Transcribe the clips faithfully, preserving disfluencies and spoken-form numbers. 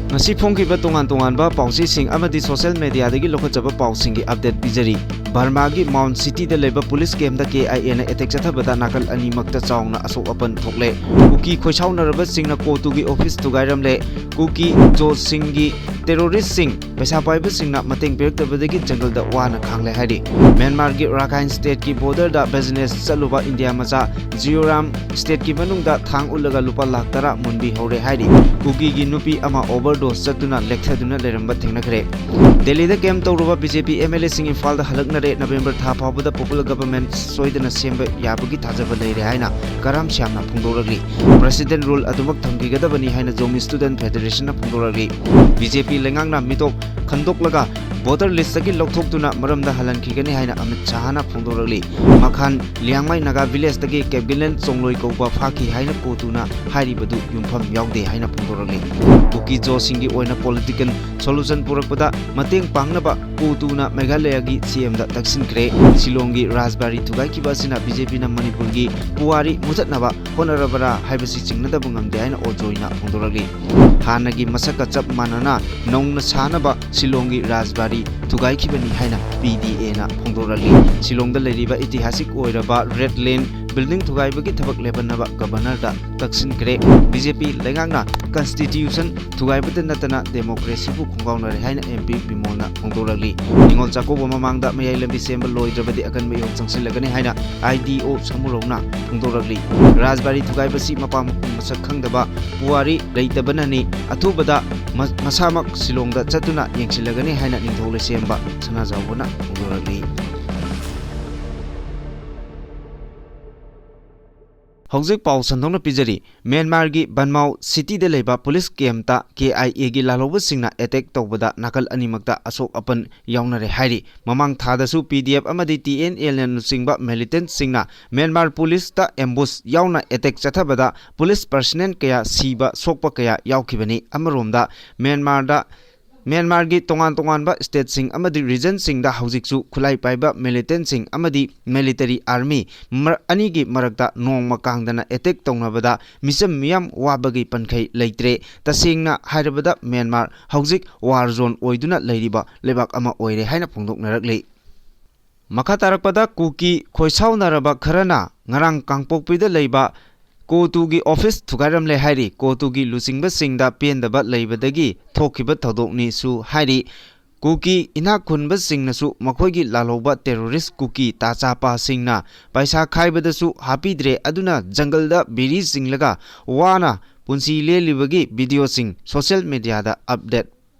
ꯉꯁꯤ ꯐꯣꯡꯈꯤꯕ ꯇꯣꯉꯥꯟ ꯇꯣꯉꯥꯟꯕ ꯄꯥꯎꯆꯦꯁꯤꯡ ꯑꯃꯗꯤ social mediaꯗꯒꯤ ꯂꯧꯈꯠꯆꯕ ꯄꯥꯎꯁꯤꯡꯒꯤ update ꯄꯤꯖꯔꯤ꯫ ꯕꯔꯃꯥꯒꯤ ꯃꯥꯎꯟ ꯁꯤꯇꯤꯗ ꯂꯩꯕ ꯄꯨꯂꯤꯁ ꯀꯦꯝꯗ ꯀꯦ ꯑꯥꯏ ꯑꯦꯅ attack ꯆꯠꯊꯕꯗ ꯅꯥꯀꯜ ꯑꯅꯤꯃꯛꯇ ꯆꯥꯎꯅ ꯑꯁꯣꯛ ꯑꯄꯟ ꯊꯣꯛꯂꯦ꯫ ꯀꯨꯀꯤ ꯈꯣꯏꯁꯥꯎꯅꯔꯕꯁꯤꯡꯅ ꯀꯣꯇꯨꯒꯤ office ꯊꯨꯒꯥꯏꯔꯝꯂꯦ꯫ ꯀꯨꯀꯤ ꯖꯣꯁꯤꯡꯒꯤ terroristꯁꯤꯡ ꯄꯩꯁꯥ ꯄꯥꯏꯕꯁꯤꯡꯅ ꯃꯇꯦꯡ ꯄꯤꯔꯛꯇꯕꯗꯒꯤ ꯖꯪꯒꯜꯗ ꯋꯥꯅ ꯈꯥꯡꯂꯦ ꯍꯥꯏꯔꯤ꯫ ꯃ꯭ꯌꯥꯟꯃꯥꯔꯒꯤ ꯔꯥꯈꯥꯏꯟ stateꯀꯤ borderꯗ business ꯆꯠꯂꯨꯕ ꯏꯟꯗꯤꯌꯥ ꯃꯆꯥ ꯖꯤꯑꯣꯔꯥꯝ stateꯀꯤ ꯃꯅꯨꯡꯗ ꯊꯥꯡ ꯎꯠꯂꯒ ꯂꯨꯄꯥ ꯂꯥꯈ ꯇꯔꯥ ꯃꯨꯟꯕꯤꯍꯧꯔꯦ ꯍꯥꯏꯔꯤ꯫ ꯀꯨꯀꯤꯒꯤ ꯅꯨꯄꯤ ꯑꯃ overdose ꯆꯠꯇꯨꯅ ꯂꯦꯛꯊꯗꯨꯅ ꯂꯩꯔꯝꯕ ꯊꯦꯡꯅꯈ꯭ꯔꯦ꯫ ꯗꯦꯜꯂꯤꯗ ꯀꯦꯝ ꯇꯧꯔꯨꯕ B J P M L ꯑꯦꯁꯤꯡ ꯏꯝꯐꯥꯜꯗ ꯍꯜꯂꯛꯅꯔꯦ꯫ ꯅꯕꯦꯝꯕꯔ ꯊꯥ ꯐꯥꯎꯕꯗ popular government ꯁꯣꯏꯗꯅ ꯁꯦꯝꯕ ꯌꯥꯕꯒꯤ ꯊꯥꯖꯕ ꯂꯩꯔꯦ ꯍꯥꯏꯅ ꯀꯔꯥꯝ ꯁ꯭ꯌꯥꯝꯅ ꯐꯣꯡꯗꯣꯔꯛꯂꯤ꯫ President rule ꯑꯗꯨꯃꯛ ꯊꯝꯈꯤꯒꯗꯕꯅꯤ ꯍꯥꯏꯅ ꯖꯣꯃꯤ Student Federationꯅ ꯐꯣꯡꯗꯣꯔꯛꯂꯤ꯫ ꯕꯤ ꯖꯦ ꯄꯤ ꯂꯩꯉꯥꯛꯅ ꯃꯤꯇꯣꯞ ꯈꯟꯗꯣꯛꯂꯒ voter listꯇꯒꯤ ꯂꯧꯊꯣꯛꯇꯨꯅ ꯃꯔꯝꯗ ꯍꯜꯍꯟꯈꯤꯒꯅꯤ ꯍꯥꯏꯅ ꯑꯃꯤꯠ ꯁꯥꯍꯅ ꯐꯣꯡꯗꯣꯔꯛꯂꯤ꯫ ꯃꯈꯥꯟ ꯂꯤꯌꯥꯡꯃꯩ ꯅꯥꯒꯥ villageꯇꯒꯤ ꯀꯦꯞꯒꯤꯂꯦꯟ ꯆꯣꯡꯂꯣꯏ ꯀꯧꯕ ꯐꯥꯈꯤ ꯍꯥꯏꯅ ꯀꯣꯇꯨꯅ ꯍꯥꯏꯔꯤꯕꯗꯨ ꯌꯨꯝꯐꯝ ꯌꯥꯎꯗꯦ ꯍꯥꯏꯅ ꯐꯣꯡꯗꯣꯔꯛꯂꯤ꯫ ꯀꯨꯀꯤ ꯖꯣꯁꯤꯡꯒꯤ ꯑꯣꯏꯅ political solution ꯄꯨꯔꯛꯄꯗ ꯃꯇꯦꯡ ꯄꯥꯡꯅꯕ ꯀꯣꯇꯨꯅ ꯃꯦꯘꯥꯂꯌꯒꯤ ꯁꯤ ꯑꯦꯝꯗ ꯇꯛꯁꯤꯟꯈ꯭ꯔꯦ꯫ ꯁꯤꯂꯣꯡꯒꯤ ꯔꯥꯖꯕꯥꯔꯤ ꯊꯨꯒꯥꯏꯈꯤꯕ ꯑꯁꯤꯅ ꯕꯤ ꯖꯦ ꯄꯤꯅ ꯃꯅꯤꯄꯨꯔꯒꯤ ꯄꯨꯋꯥꯔꯤ ꯃꯨꯊꯠꯅꯕ ꯍꯣꯠꯅꯔꯕꯔꯥ ꯍꯥꯏꯕꯁꯤ ꯆꯤꯡꯅꯗꯕ ꯉꯝꯗꯦ ꯍꯥꯏꯅ ꯑꯣꯖꯣꯏꯅ ꯐꯣꯡꯗꯣꯔꯛꯂꯤ꯫ ꯍꯥꯟꯅꯒꯤ ꯃꯁꯛꯀ ꯆꯞ ꯃꯥꯟꯅꯅ ꯅꯧꯅ ꯁꯥꯅꯕ ꯁꯤꯂꯣꯡꯒꯤ ꯔꯥꯖꯕꯥꯔꯤ ꯊꯨꯒꯥꯏꯈꯤꯕꯅꯤ ꯍꯥꯏꯅ ꯄꯤ ꯗꯤ ꯑꯦꯅ ꯐꯣꯡꯗꯣꯔꯛꯂꯤ꯫ ꯁꯤꯂꯣꯡꯗ ꯂꯩꯔꯤꯕ ꯏꯇꯤꯍꯥꯁꯤꯛ ꯑꯣꯏꯔꯕ Red Line building ꯊꯨꯒꯥꯏꯕꯒꯤ ꯊꯕꯛ ꯂꯦꯞꯍꯟꯅꯕ Governorꯗ ꯇꯛꯁꯤꯟꯈ꯭ꯔꯦ꯫ ꯕꯤ ꯖꯦ ꯄꯤ ꯂꯩꯉꯥꯛꯅ constitution ꯊꯨꯒꯥꯏꯕꯇ ꯅꯠꯇꯅ democracyꯕꯨ ꯈꯣꯡꯒꯥꯎꯅꯔꯦ ꯍꯥꯏꯅ ꯑꯦꯝ ꯄꯤ ꯕꯤꯃꯣꯜꯅ ꯐꯣꯡꯗꯣꯔꯛꯂꯤ꯫ ꯅꯤꯉꯣꯜ ꯆꯥꯛꯀꯧꯕ ꯃꯃꯥꯡꯗ ꯃꯌꯥꯏ ꯂꯝꯕꯤ ꯁꯦꯝꯕ ꯂꯣꯏꯗ꯭ꯔꯕꯗꯤ ꯑꯀꯟꯕ ꯏꯍꯧ ꯆꯪꯁꯤꯜꯂꯒꯅꯤ ꯍꯥꯏꯅ ꯑꯥꯏ ꯗꯤ ꯑꯣ ꯁꯃꯨꯔꯧꯅ ꯐꯣꯡꯗꯣꯔꯛꯂꯤ꯫ ꯔꯥꯖꯕꯥꯔꯤ ꯊꯨꯒꯥꯏꯕꯁꯤ ꯃꯄꯥ ꯃꯄꯨ ꯃꯁꯛ ꯈꯪꯗꯕ ꯄꯨꯋꯥꯔꯤ ꯂꯩꯇꯕꯅꯅꯤ꯫ ꯑꯊꯨꯕꯗ ꯃ-, ꯃꯁꯥꯃꯛ ꯁꯤꯂꯣꯡꯗ ꯆꯠꯇꯨꯅ ꯌꯦꯡꯁꯤꯜꯂꯒꯅꯤ ꯍꯥꯏꯅ ꯅꯤꯡꯊꯧ ꯂꯩꯁꯦꯝꯕ ꯁꯅꯥꯖꯥꯎꯕꯅ ꯐꯣꯡꯗꯣꯔꯛꯂꯤ꯫ ꯍꯧꯖꯤꯛ ꯄꯥꯎ ꯁꯟꯗꯣꯛꯅ ꯄꯤꯖꯔꯤ꯫ ꯃ꯭ꯌꯥꯟꯃꯥꯔꯒꯤ ꯕꯟꯃꯥꯎ ꯁꯤꯇꯤꯗ ꯂꯩꯕ ꯄꯨꯂꯤꯁ ꯀꯦꯝꯇ ꯀꯦ ꯑꯥꯏ ꯑꯦꯒꯤ ꯂꯥꯜꯍꯧꯕꯁꯤꯡꯅ attack ꯇꯧꯕꯗ ꯅꯥꯀꯜ ꯑꯅꯤꯃꯛꯇ ꯑꯁꯣꯛ ꯑꯄꯟ ꯌꯥꯎꯅꯔꯦ ꯍꯥꯏꯔꯤ꯫ ꯃꯃꯥꯡ ꯊꯥꯗꯁꯨ ꯄꯤ ꯗꯤ ꯑꯦꯐ ꯑꯃꯗꯤ ꯇꯤ ꯑꯦꯟ ꯑꯦꯜꯅ ꯂꯨꯆꯤꯡꯕ militantꯁꯤꯡꯅ ꯃ꯭ꯌꯥꯟꯃꯥꯔ ꯄꯨꯂꯤꯁꯇ ambush ꯌꯥꯎꯅ attack ꯆꯠꯊꯕꯗ ꯄꯨꯂꯤꯁ personnel ꯀꯌꯥ ꯁꯤꯕ ꯁꯣꯛꯄ ꯀꯌꯥ ꯌꯥꯎꯈꯤꯕꯅꯤ꯫ ꯑꯃꯔꯣꯝꯗ ꯃ꯭ꯌꯥꯟꯃꯥꯔꯗ ꯃ꯭ꯌꯥꯟꯃꯥꯔꯒꯤ ꯇꯣꯉꯥꯟ ꯇꯣꯉꯥꯟꯕ ꯁ꯭ꯇꯦꯠꯁꯤꯡ ꯑꯃꯗꯤ ꯔꯤꯖꯟꯁꯤꯡꯗ ꯍꯧꯖꯤꯛꯁꯨ ꯈꯨꯠꯂꯥꯏ ꯄꯥꯏꯕ ꯃꯤꯂꯤꯇꯦꯟꯁꯤꯡ ꯑꯃꯗꯤ ꯃꯤꯂꯤꯇꯔꯤ ꯑꯥꯔꯃꯤ ꯃꯔ-, ꯑꯅꯤꯒꯤ ꯃꯔꯛꯇ ꯅꯣꯡꯃ ꯀꯥꯡꯗꯅ ꯑꯦꯇꯦꯛ ꯇꯧꯅꯕꯗ ꯃꯤꯆꯝ ꯃꯤꯌꯥꯝ ꯋꯥꯕꯒꯤ ꯄꯟꯈꯩ ꯂꯩꯇ꯭ꯔꯦ꯫ ꯇꯁꯦꯡꯅ ꯍꯥꯏꯔꯕꯗ ꯃ꯭ꯌꯥꯟꯃꯥꯔ ꯍꯧꯖꯤꯛ ꯋꯥꯔ ꯖꯣꯟ ꯑꯣꯏꯗꯨꯅ ꯂꯩꯔꯤꯕ ꯂꯩꯕꯥꯛ ꯑꯃ ꯑꯣꯏꯔꯦ ꯍꯥꯏꯅ ꯐꯣꯡꯗꯣꯛꯅꯔꯛꯂꯤ꯫ ꯃꯈꯥ ꯇꯥꯔꯛꯄꯗ ꯀꯨꯀꯤ ꯈꯣꯏꯁꯥꯎꯅꯔꯕ ꯈꯔꯅ ꯉꯔꯥꯡ ꯀꯥꯡꯄꯣꯛꯄꯤꯗ ꯂꯩꯕ ꯀꯣꯇꯨꯒꯤ ꯑꯣꯐꯤꯁ ꯊꯨꯒꯥꯏꯔꯝꯂꯦ ꯍꯥꯏꯔꯤ꯫ ꯀꯣꯇꯨꯒꯤ ꯂꯨꯆꯤꯡꯕꯁꯤꯡꯗ ꯄꯦꯟꯗꯕ ꯂꯩꯕꯗꯒꯤ ꯊꯣꯛꯈꯤꯕ ꯊꯧꯗꯣꯛꯅꯤꯁꯨ ꯍꯥꯏꯔꯤ꯫ ꯀꯨꯀꯤ ꯏꯅꯥꯛ ꯈꯨꯟꯕꯁꯤꯡꯅꯁꯨ ꯃꯈꯣꯏꯒꯤ ꯂꯥꯜꯍꯧꯕ ꯇꯦꯔꯣꯔꯤꯁ ꯀꯨꯀꯤ ꯇꯥꯆꯥꯄꯥꯁꯤꯡꯅ ꯄꯩꯁꯥ ꯈꯥꯏꯕꯗꯁꯨ ꯍꯥꯞꯄꯤꯗ꯭ꯔꯦ, ꯑꯗꯨꯅ ꯖꯪꯒꯜꯗ ꯕꯤꯔꯤ ꯆꯤꯡꯂꯒ ꯋꯥꯅ ꯄꯨꯟꯁꯤ ꯂꯦꯜꯂꯤꯕꯒꯤ ꯚꯤꯗꯤꯑꯣꯁꯤꯡ ꯁꯣꯁꯤꯌꯦꯜ ꯃꯦꯗꯤꯌꯥꯗ ꯑꯞꯗꯦꯠ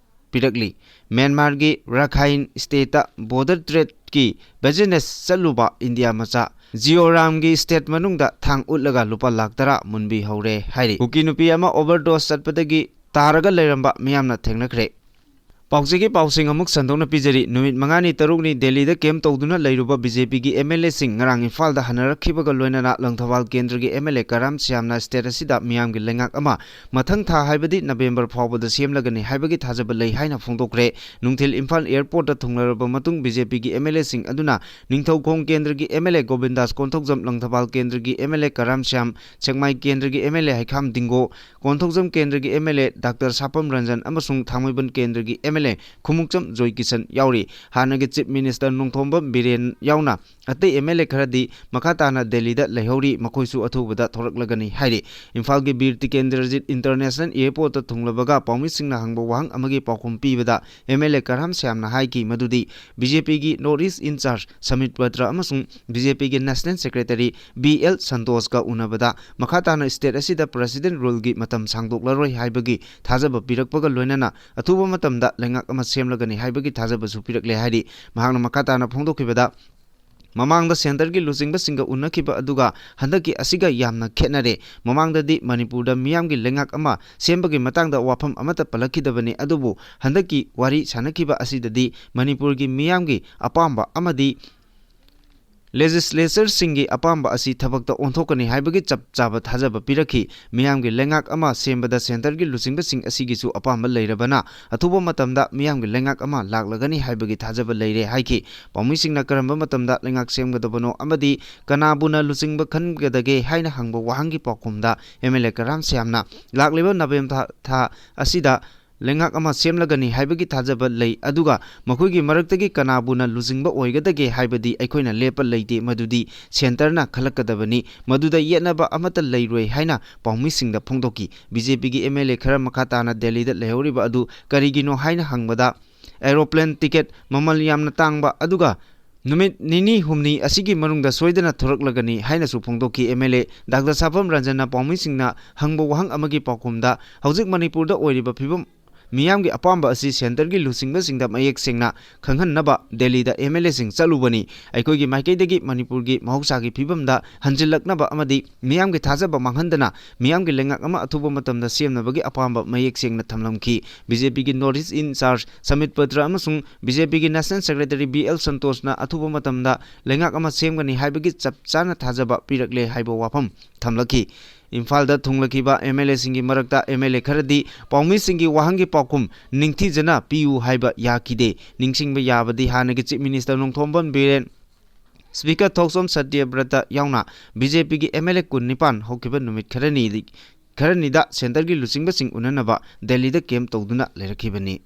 ꯄꯤꯔꯛꯂꯤ꯫ ꯃ꯭ꯌꯥꯟꯃꯥꯔꯒꯤ ꯔꯥꯈꯥꯏꯟ ꯁ꯭ꯇꯦꯠꯇ ꯕꯣꯔꯗꯔ ꯇ꯭ꯔꯦꯗꯀꯤ ꯕꯤꯖꯤꯅꯦꯁ ꯆꯠꯂꯨꯕ ꯏꯟꯗꯤꯌꯥ ꯃꯆꯥ ꯖꯤꯑꯣꯔꯥꯝꯒꯤ ꯁ꯭ꯇꯦꯠ ꯃꯅꯨꯡꯗ ꯊꯥꯡ ꯎꯠꯂꯒ ꯂꯨꯄꯥ ꯂꯥꯈ ꯇꯔꯥ ꯃꯨꯟꯕꯤꯍꯧꯔꯦ ꯍꯥꯏꯔꯤ꯫ ꯀꯨꯀꯤ ꯅꯨꯄꯤ ꯑꯃ ꯑꯣꯚꯔꯗꯣꯁ ꯆꯠꯄꯗꯒꯤ ꯇꯥꯔꯒ ꯂꯩꯔꯝꯕ ꯃꯤꯌꯥꯝꯅ ꯊꯦꯡꯅꯈ꯭ꯔꯦ꯫ ꯄꯥꯎꯆꯦꯒꯤ ꯄꯥꯎꯁꯤꯡ ꯑꯃꯨꯛ ꯁꯟꯗꯣꯛꯅ ꯄꯤꯖꯔꯤ꯫ ꯅꯨꯃꯤꯠ ꯃꯉꯥꯅꯤ ꯇꯔꯨꯛꯅꯤ ꯗꯦꯜꯂꯤꯗ ꯀꯦꯝꯞ ꯇꯧꯗꯨꯅ ꯂꯩꯔꯨꯕ ꯕꯤ ꯖꯦ ꯄꯤꯒꯤ ꯑꯦꯝ ꯑꯦꯜ ꯑꯦꯁꯤꯡ ꯉꯔꯥꯡ ꯏꯝꯐꯥꯜꯗ ꯍꯟꯅꯔꯛꯈꯤꯕꯒ ꯂꯣꯏꯅꯅ ꯂꯪꯊꯕꯥꯜ ꯀꯦꯟꯗ꯭ꯔꯒꯤ ꯑꯦꯝ ꯑꯦꯜ ꯑꯦ ꯀꯔꯥꯝ ꯁ꯭ꯌꯥꯝꯅ ꯁ꯭ꯇꯦꯠ ꯑꯁꯤꯗ ꯃꯤꯌꯥꯝꯒꯤ ꯂꯩꯉꯥꯛ ꯑꯃ ꯃꯊꯪ ꯊꯥ, ꯍꯥꯏꯕꯗꯤ ꯅꯕꯦꯝꯕꯔ ꯐꯥꯎꯕꯗ ꯁꯦꯝꯂꯒꯅꯤ ꯍꯥꯏꯕꯒꯤ ꯊꯥꯖꯕ ꯂꯩ ꯍꯥꯏꯅ ꯐꯣꯡꯗꯣꯛꯈ꯭ꯔꯦ꯫ ꯅꯨꯡꯊꯤꯜ ꯏꯝꯐꯥꯜ ꯑꯦꯌꯔꯄꯣꯔꯠꯇ ꯊꯨꯡꯂꯔꯕ ꯃꯇꯨꯡ ꯕꯤ ꯖꯦ ꯄꯤꯒꯤ ꯑꯦꯝ ꯑꯦꯜ ꯑꯦꯁꯤꯡ ꯑꯗꯨꯅ ꯅꯤꯡꯊꯧꯈꯣꯡ ꯀꯦꯟꯗ꯭ꯔꯒꯤ M L A Gobindas Konthoujam, Langthabal ꯀꯦꯟꯗ꯭ꯔꯒꯤ M L A Karam Shyam, Sekmai ꯀꯦꯟꯗ꯭ꯔꯒꯤ M L A Heikham Dingo, Konthoujam ꯀꯦꯟꯗ꯭ꯔꯒꯤ M L A doctor Sapam Ranjan ꯑꯃꯁꯨꯡ ꯊꯥꯡꯃꯩꯕꯟ ꯀꯦꯟꯗ꯭ꯔꯒꯤ ꯑꯦꯝ ꯑꯦꯜ ꯑꯦ ꯈꯨꯃꯨꯛꯆꯝ ꯖꯣꯏꯀꯤꯁꯟ ꯌꯥꯎꯔꯤ꯫ ꯍꯥꯟꯅꯒꯤ ꯆꯤꯐ ꯃꯤꯅꯤꯁꯇꯔ ꯅꯣꯡꯊꯣꯝꯕꯝ ꯕꯤꯔꯦꯟ ꯌꯥꯎꯅ ꯑꯇꯩ ꯑꯦꯝ ꯑꯦꯜ ꯑꯦ ꯈꯔꯗꯤ ꯃꯈꯥ ꯇꯥꯅ ꯗꯦꯜꯂꯤꯗ ꯂꯩꯍꯧꯔꯤ, ꯃꯈꯣꯏꯁꯨ ꯑꯊꯨꯕꯗ ꯊꯣꯔꯛꯂꯒꯅꯤ ꯍꯥꯏꯔꯤ꯫ ꯏꯝꯐꯥꯜꯒꯤ ꯕꯤꯔ ꯇꯤꯀꯦꯟꯗ꯭ꯔꯖꯤꯠ ꯏꯟꯇꯔꯅꯦꯁꯅꯦꯜ ꯑꯦꯌꯔꯄꯣꯔꯠꯇ ꯊꯨꯡꯂꯕꯒ ꯄꯥꯎꯃꯤꯁꯤꯡꯅ ꯍꯪꯕ ꯋꯥꯍꯪ ꯑꯃꯒꯤ ꯄꯥꯎꯈꯨꯝ ꯄꯤꯕꯗ ꯑꯦꯝ ꯑꯦꯜ ꯑꯦ ꯀꯔꯥꯝ ꯁ꯭ꯌꯥꯝꯅ ꯍꯥꯏꯈꯤ ꯃꯗꯨꯗꯤ ꯕꯤ ꯖꯦ ꯄꯤꯒꯤ north east in-charge submit Patra ꯑꯃꯁꯨꯡ ꯕꯤ ꯖꯦ ꯄꯤꯒꯤ ꯅꯦꯁꯅꯦꯜ ꯁꯦꯀ꯭ꯔꯦꯇꯔꯤ ꯕꯤ ꯑꯦꯜ ꯁꯟꯇꯣꯁꯀ ꯎꯅꯕꯗ ꯃꯈꯥ ꯇꯥꯅ ꯁ꯭ꯇꯦꯠ ꯑꯁꯤꯗ ꯄ꯭ꯔꯦꯁꯤꯗꯦꯟꯠ ꯔꯨꯜꯒꯤ ꯃꯇꯝ ꯁꯥꯡꯗꯣꯛꯂꯔꯣꯏ ꯍꯥꯏꯕꯒꯤ ꯊꯥꯖꯕ ꯄꯤꯔꯛꯄꯒ ꯂꯣꯏꯅꯅ ꯑꯊꯨꯕ ꯃꯇꯝꯗ ꯂꯩꯉꯥꯛ ꯑꯃ ꯁꯦꯝꯂꯒꯅꯤ ꯍꯥꯏꯕꯒꯤ ꯊꯥꯖꯕꯁꯨ ꯄꯤꯔꯛꯂꯦ ꯍꯥꯏꯔꯤ꯫ ꯃꯍꯥꯛꯅ ꯃꯈꯥ ꯇꯥꯅ ꯐꯣꯡꯗꯣꯛꯈꯤꯕꯗ, ꯃꯃꯥꯡꯗ ꯁꯦꯟꯇꯔꯒꯤ ꯂꯨꯆꯤꯡꯕꯁꯤꯡꯒ ꯎꯅꯈꯤꯕ ꯑꯗꯨꯒ ꯍꯟꯗꯛꯀꯤ ꯑꯁꯤꯒ ꯌꯥꯝꯅ ꯈꯦꯠꯅꯔꯦ꯫ ꯃꯃꯥꯡꯗꯗꯤ ꯃꯅꯤꯄꯨꯔꯗ ꯃꯤꯌꯥꯝꯒꯤ ꯂꯩꯉꯥꯛ ꯑꯃ ꯁꯦꯝꯕꯒꯤ ꯃꯇꯥꯡꯗ ꯋꯥꯐꯝ ꯑꯃꯠꯇ ꯄꯜꯂꯛꯈꯤꯗꯕꯅꯤ, ꯑꯗꯨꯕꯨ ꯍꯟꯗꯛꯀꯤ ꯋꯥꯔꯤ ꯁꯥꯟꯅꯈꯤꯕ ꯑꯁꯤꯗꯗꯤ ꯃꯅꯤꯄꯨꯔꯒꯤ ꯃꯤꯌꯥꯝꯒꯤ ꯑꯄꯥꯝꯕ ꯑꯃꯗꯤ ꯂꯦꯖꯤꯁꯂꯦꯆꯔꯁꯤꯡꯒꯤ ꯑꯄꯥꯝꯕ ꯑꯁꯤ ꯊꯕꯛꯇ ꯑꯣꯟꯊꯣꯛꯀꯅꯤ ꯍꯥꯏꯕꯒꯤ ꯆꯞ ꯆꯥꯕ ꯊꯥꯖꯕ ꯄꯤꯔꯛꯈꯤ꯫ ꯃꯤꯌꯥꯝꯒꯤ ꯂꯩꯉꯥꯛ ꯑꯃ ꯁꯦꯝꯕꯗ ꯁꯦꯟꯇꯔꯒꯤ ꯂꯨꯆꯤꯡꯕꯁꯤꯡ ꯑꯁꯤꯒꯤꯁꯨ ꯑꯄꯥꯝꯕ ꯂꯩꯔꯕꯅ, ꯑꯊꯨꯕ ꯃꯇꯝꯗ ꯃꯤꯌꯥꯝꯒꯤ ꯂꯩꯉꯥꯛ ꯑꯃ ꯂꯥꯛꯂꯒꯅꯤ ꯍꯥꯏꯕꯒꯤ ꯊꯥꯖꯕ ꯂꯩꯔꯦ ꯍꯥꯏꯈꯤ꯫ ꯄꯥꯎꯃꯤꯁꯤꯡꯅ ꯀꯔꯝꯕ ꯃꯇꯝꯗ ꯂꯩꯉꯥꯛ ꯁꯦꯝꯒꯗꯕꯅꯣ ꯑꯃꯗꯤ ꯀꯅꯥꯕꯨꯅ ꯂꯨꯆꯤꯡꯕ ꯈꯟꯒꯗꯒꯦ ꯍꯥꯏꯅ ꯍꯪꯕ ꯋꯥꯍꯪꯒꯤ ꯄꯥꯎꯈꯨꯝꯗ ꯑꯦꯝ ꯑꯦꯜ ꯑꯦ ꯀꯔꯥꯝ ꯁ꯭ꯌꯥꯝꯅ ꯂꯥꯛꯂꯤꯕ ꯅꯕꯦꯝꯕꯔ ꯊꯥ, ꯊꯥ ꯑꯁꯤꯗ ꯂꯩꯉꯥꯛ ꯑꯃ ꯁꯦꯝꯂꯒꯅꯤ ꯍꯥꯏꯕꯒꯤ ꯊꯥꯖꯕ ꯂꯩ, ꯑꯗꯨꯒ ꯃꯈꯣꯏꯒꯤ ꯃꯔꯛꯇꯒꯤ ꯀꯅꯥꯕꯨꯅ ꯂꯨꯆꯤꯡꯕ ꯑꯣꯏꯒꯗꯒꯦ ꯍꯥꯏꯕꯗꯤ ꯑꯩꯈꯣꯏꯅ ꯂꯦꯞꯄ ꯂꯩꯇꯦ, ꯃꯗꯨꯗꯤ ꯁꯦꯟꯇꯔꯅ ꯈꯜꯂꯛꯀꯗꯕꯅꯤ, ꯃꯗꯨꯗ ꯌꯦꯠꯅꯕ ꯑꯃꯠꯇ ꯂꯩꯔꯣꯏ ꯍꯥꯏꯅ ꯄꯥꯎꯃꯤꯁꯤꯡꯗ ꯐꯣꯡꯗꯣꯛꯈꯤ꯫ ꯕꯤ ꯖꯦ ꯄꯤꯒꯤ ꯑꯦꯝ ꯑꯦꯜ ꯑꯦ ꯈꯔ ꯃꯈꯥ ꯇꯥꯅ ꯗꯦꯜꯂꯤꯗ ꯂꯩꯍꯧꯔꯤꯕ ꯑꯗꯨ ꯀꯔꯤꯒꯤꯅꯣ ꯍꯥꯏꯅ ꯍꯪꯕꯗ, ꯑꯦꯔꯣꯄ꯭ꯂꯦꯟ ꯇꯤꯀꯦꯠ ꯃꯃꯜ ꯌꯥꯝꯅ ꯇꯥꯡꯕ, ꯑꯗꯨꯒ ꯅꯨꯃꯤꯠ ꯅꯤꯅꯤ ꯍꯨꯝꯅꯤ ꯑꯁꯤꯒꯤ ꯃꯅꯨꯡꯗ ꯁꯣꯏꯗꯅ ꯊꯣꯔꯛꯂꯒꯅꯤ ꯍꯥꯏꯅꯁꯨ ꯐꯣꯡꯗꯣꯛꯈꯤ꯫ ꯑꯦꯝ ꯑꯦꯜ ꯑꯦ ꯗꯥꯛꯇꯔ ꯁꯥꯐꯝ ꯔꯟꯖꯟꯅ ꯄꯥꯎꯃꯤꯁꯤꯡꯅ ꯍꯪꯕ ꯋꯥꯍꯪ ꯑꯃꯒꯤ ꯄꯥꯎꯈꯨꯝꯗ, ꯍꯧꯖꯤꯛ ꯃꯅꯤꯄꯨꯔꯗ ꯑꯣꯏꯔꯤꯕ ꯐꯤꯕꯝ, ꯃꯤꯌꯥꯝꯒꯤ ꯑꯄꯥꯝꯕ ꯑꯁꯤ ꯁꯦꯟꯇꯔꯒꯤ ꯂꯨꯆꯤꯡꯕꯁꯤꯡꯗ ꯃꯌꯦꯛ ꯁꯦꯡꯅ ꯈꯪꯍꯟꯅꯕ ꯗꯦꯜꯂꯤꯗ ꯑꯦꯝ ꯑꯦꯜ ꯑꯦꯁꯤꯡ ꯆꯠꯂꯨꯕꯅꯤ꯫ ꯑꯩꯈꯣꯏꯒꯤ ꯃꯥꯏꯀꯩꯗꯒꯤ ꯃꯅꯤꯄꯨꯔꯒꯤ ꯃꯍꯧꯁꯥꯒꯤ ꯐꯤꯕꯝꯗ ꯍꯟꯖꯤꯜꯂꯛꯅꯕ ꯑꯃꯗꯤ ꯃꯤꯌꯥꯝꯒꯤ ꯊꯥꯖꯕ ꯃꯥꯡꯍꯟꯗꯅ ꯃꯤꯌꯥꯝꯒꯤ ꯂꯩꯉꯥꯛ ꯑꯃ ꯑꯊꯨꯕ ꯃꯇꯝꯗ ꯁꯦꯝꯅꯕꯒꯤ ꯑꯄꯥꯝꯕ ꯃꯌꯦꯛ ꯁꯦꯡꯅ ꯊꯝꯂꯝꯈꯤ꯫ ꯕꯤ ꯖꯦ ꯄꯤꯒꯤ North East in-charge submit Patra ꯑꯃꯁꯨꯡ ꯕꯤ ꯖꯦ ꯄꯤꯒꯤ National Secretary ꯕꯤ ꯑꯦꯜ ꯁꯟꯇꯣꯁꯅ ꯑꯊꯨꯕ ꯃꯇꯝꯗ ꯂꯩꯉꯥꯛ ꯑꯃ ꯁꯦꯝꯒꯅꯤ ꯍꯥꯏꯕꯒꯤ ꯆꯞ ꯆꯥꯅ ꯊꯥꯖꯕ ꯄꯤꯔꯛꯂꯦ ꯍꯥꯏꯕ ꯋꯥꯐꯝ ꯊꯝꯂꯛꯈꯤ꯫ ꯏꯝꯐꯥꯜꯗ ꯊꯨꯡꯂꯈꯤꯕ ꯑꯦꯝ ꯑꯦꯜ ꯑꯦꯁꯤꯡꯒꯤ ꯃꯔꯛꯇ ꯑꯦꯝ ꯑꯦꯜ ꯑꯦ ꯈꯔꯗꯤ ꯄꯥꯎꯃꯤꯁꯤꯡꯒꯤ ꯋꯥꯍꯪꯒꯤ ꯄꯥꯎꯈꯨꯝ ꯅꯤꯡꯊꯤꯖꯅ ꯄꯤꯌꯨ ꯍꯥꯏꯕ ꯌꯥꯈꯤꯗꯦ꯫ ꯅꯤꯡꯁꯤꯡꯕ ꯌꯥꯕꯗꯤ ꯍꯥꯟꯅꯒꯤ Chief Minister Nongthombam Biren, Speaker ꯊꯣꯛꯆꯣꯝ ꯁꯇ꯭ꯌꯕ꯭ꯔꯇ ꯌꯥꯎꯅ ꯕꯤ ꯖꯦ ꯄꯤꯒꯤ ꯑꯦꯝ ꯑꯦꯜ ꯑꯦ ꯀꯨꯟꯅꯤꯄꯥꯟ ꯍꯧꯈꯤꯕ ꯅꯨꯃꯤꯠ ꯈꯔꯅꯤꯗꯤ, ꯈꯔꯅꯤꯗ ꯁꯦꯟꯇꯔꯒꯤ ꯂꯨꯆꯤꯡꯕꯁꯤꯡ ꯎꯅꯅꯕ ꯗꯦꯜꯂꯤꯗ ꯀꯦꯝꯞ ꯇꯧꯗꯨꯅ ꯂꯩꯔꯛꯈꯤꯕꯅꯤ꯫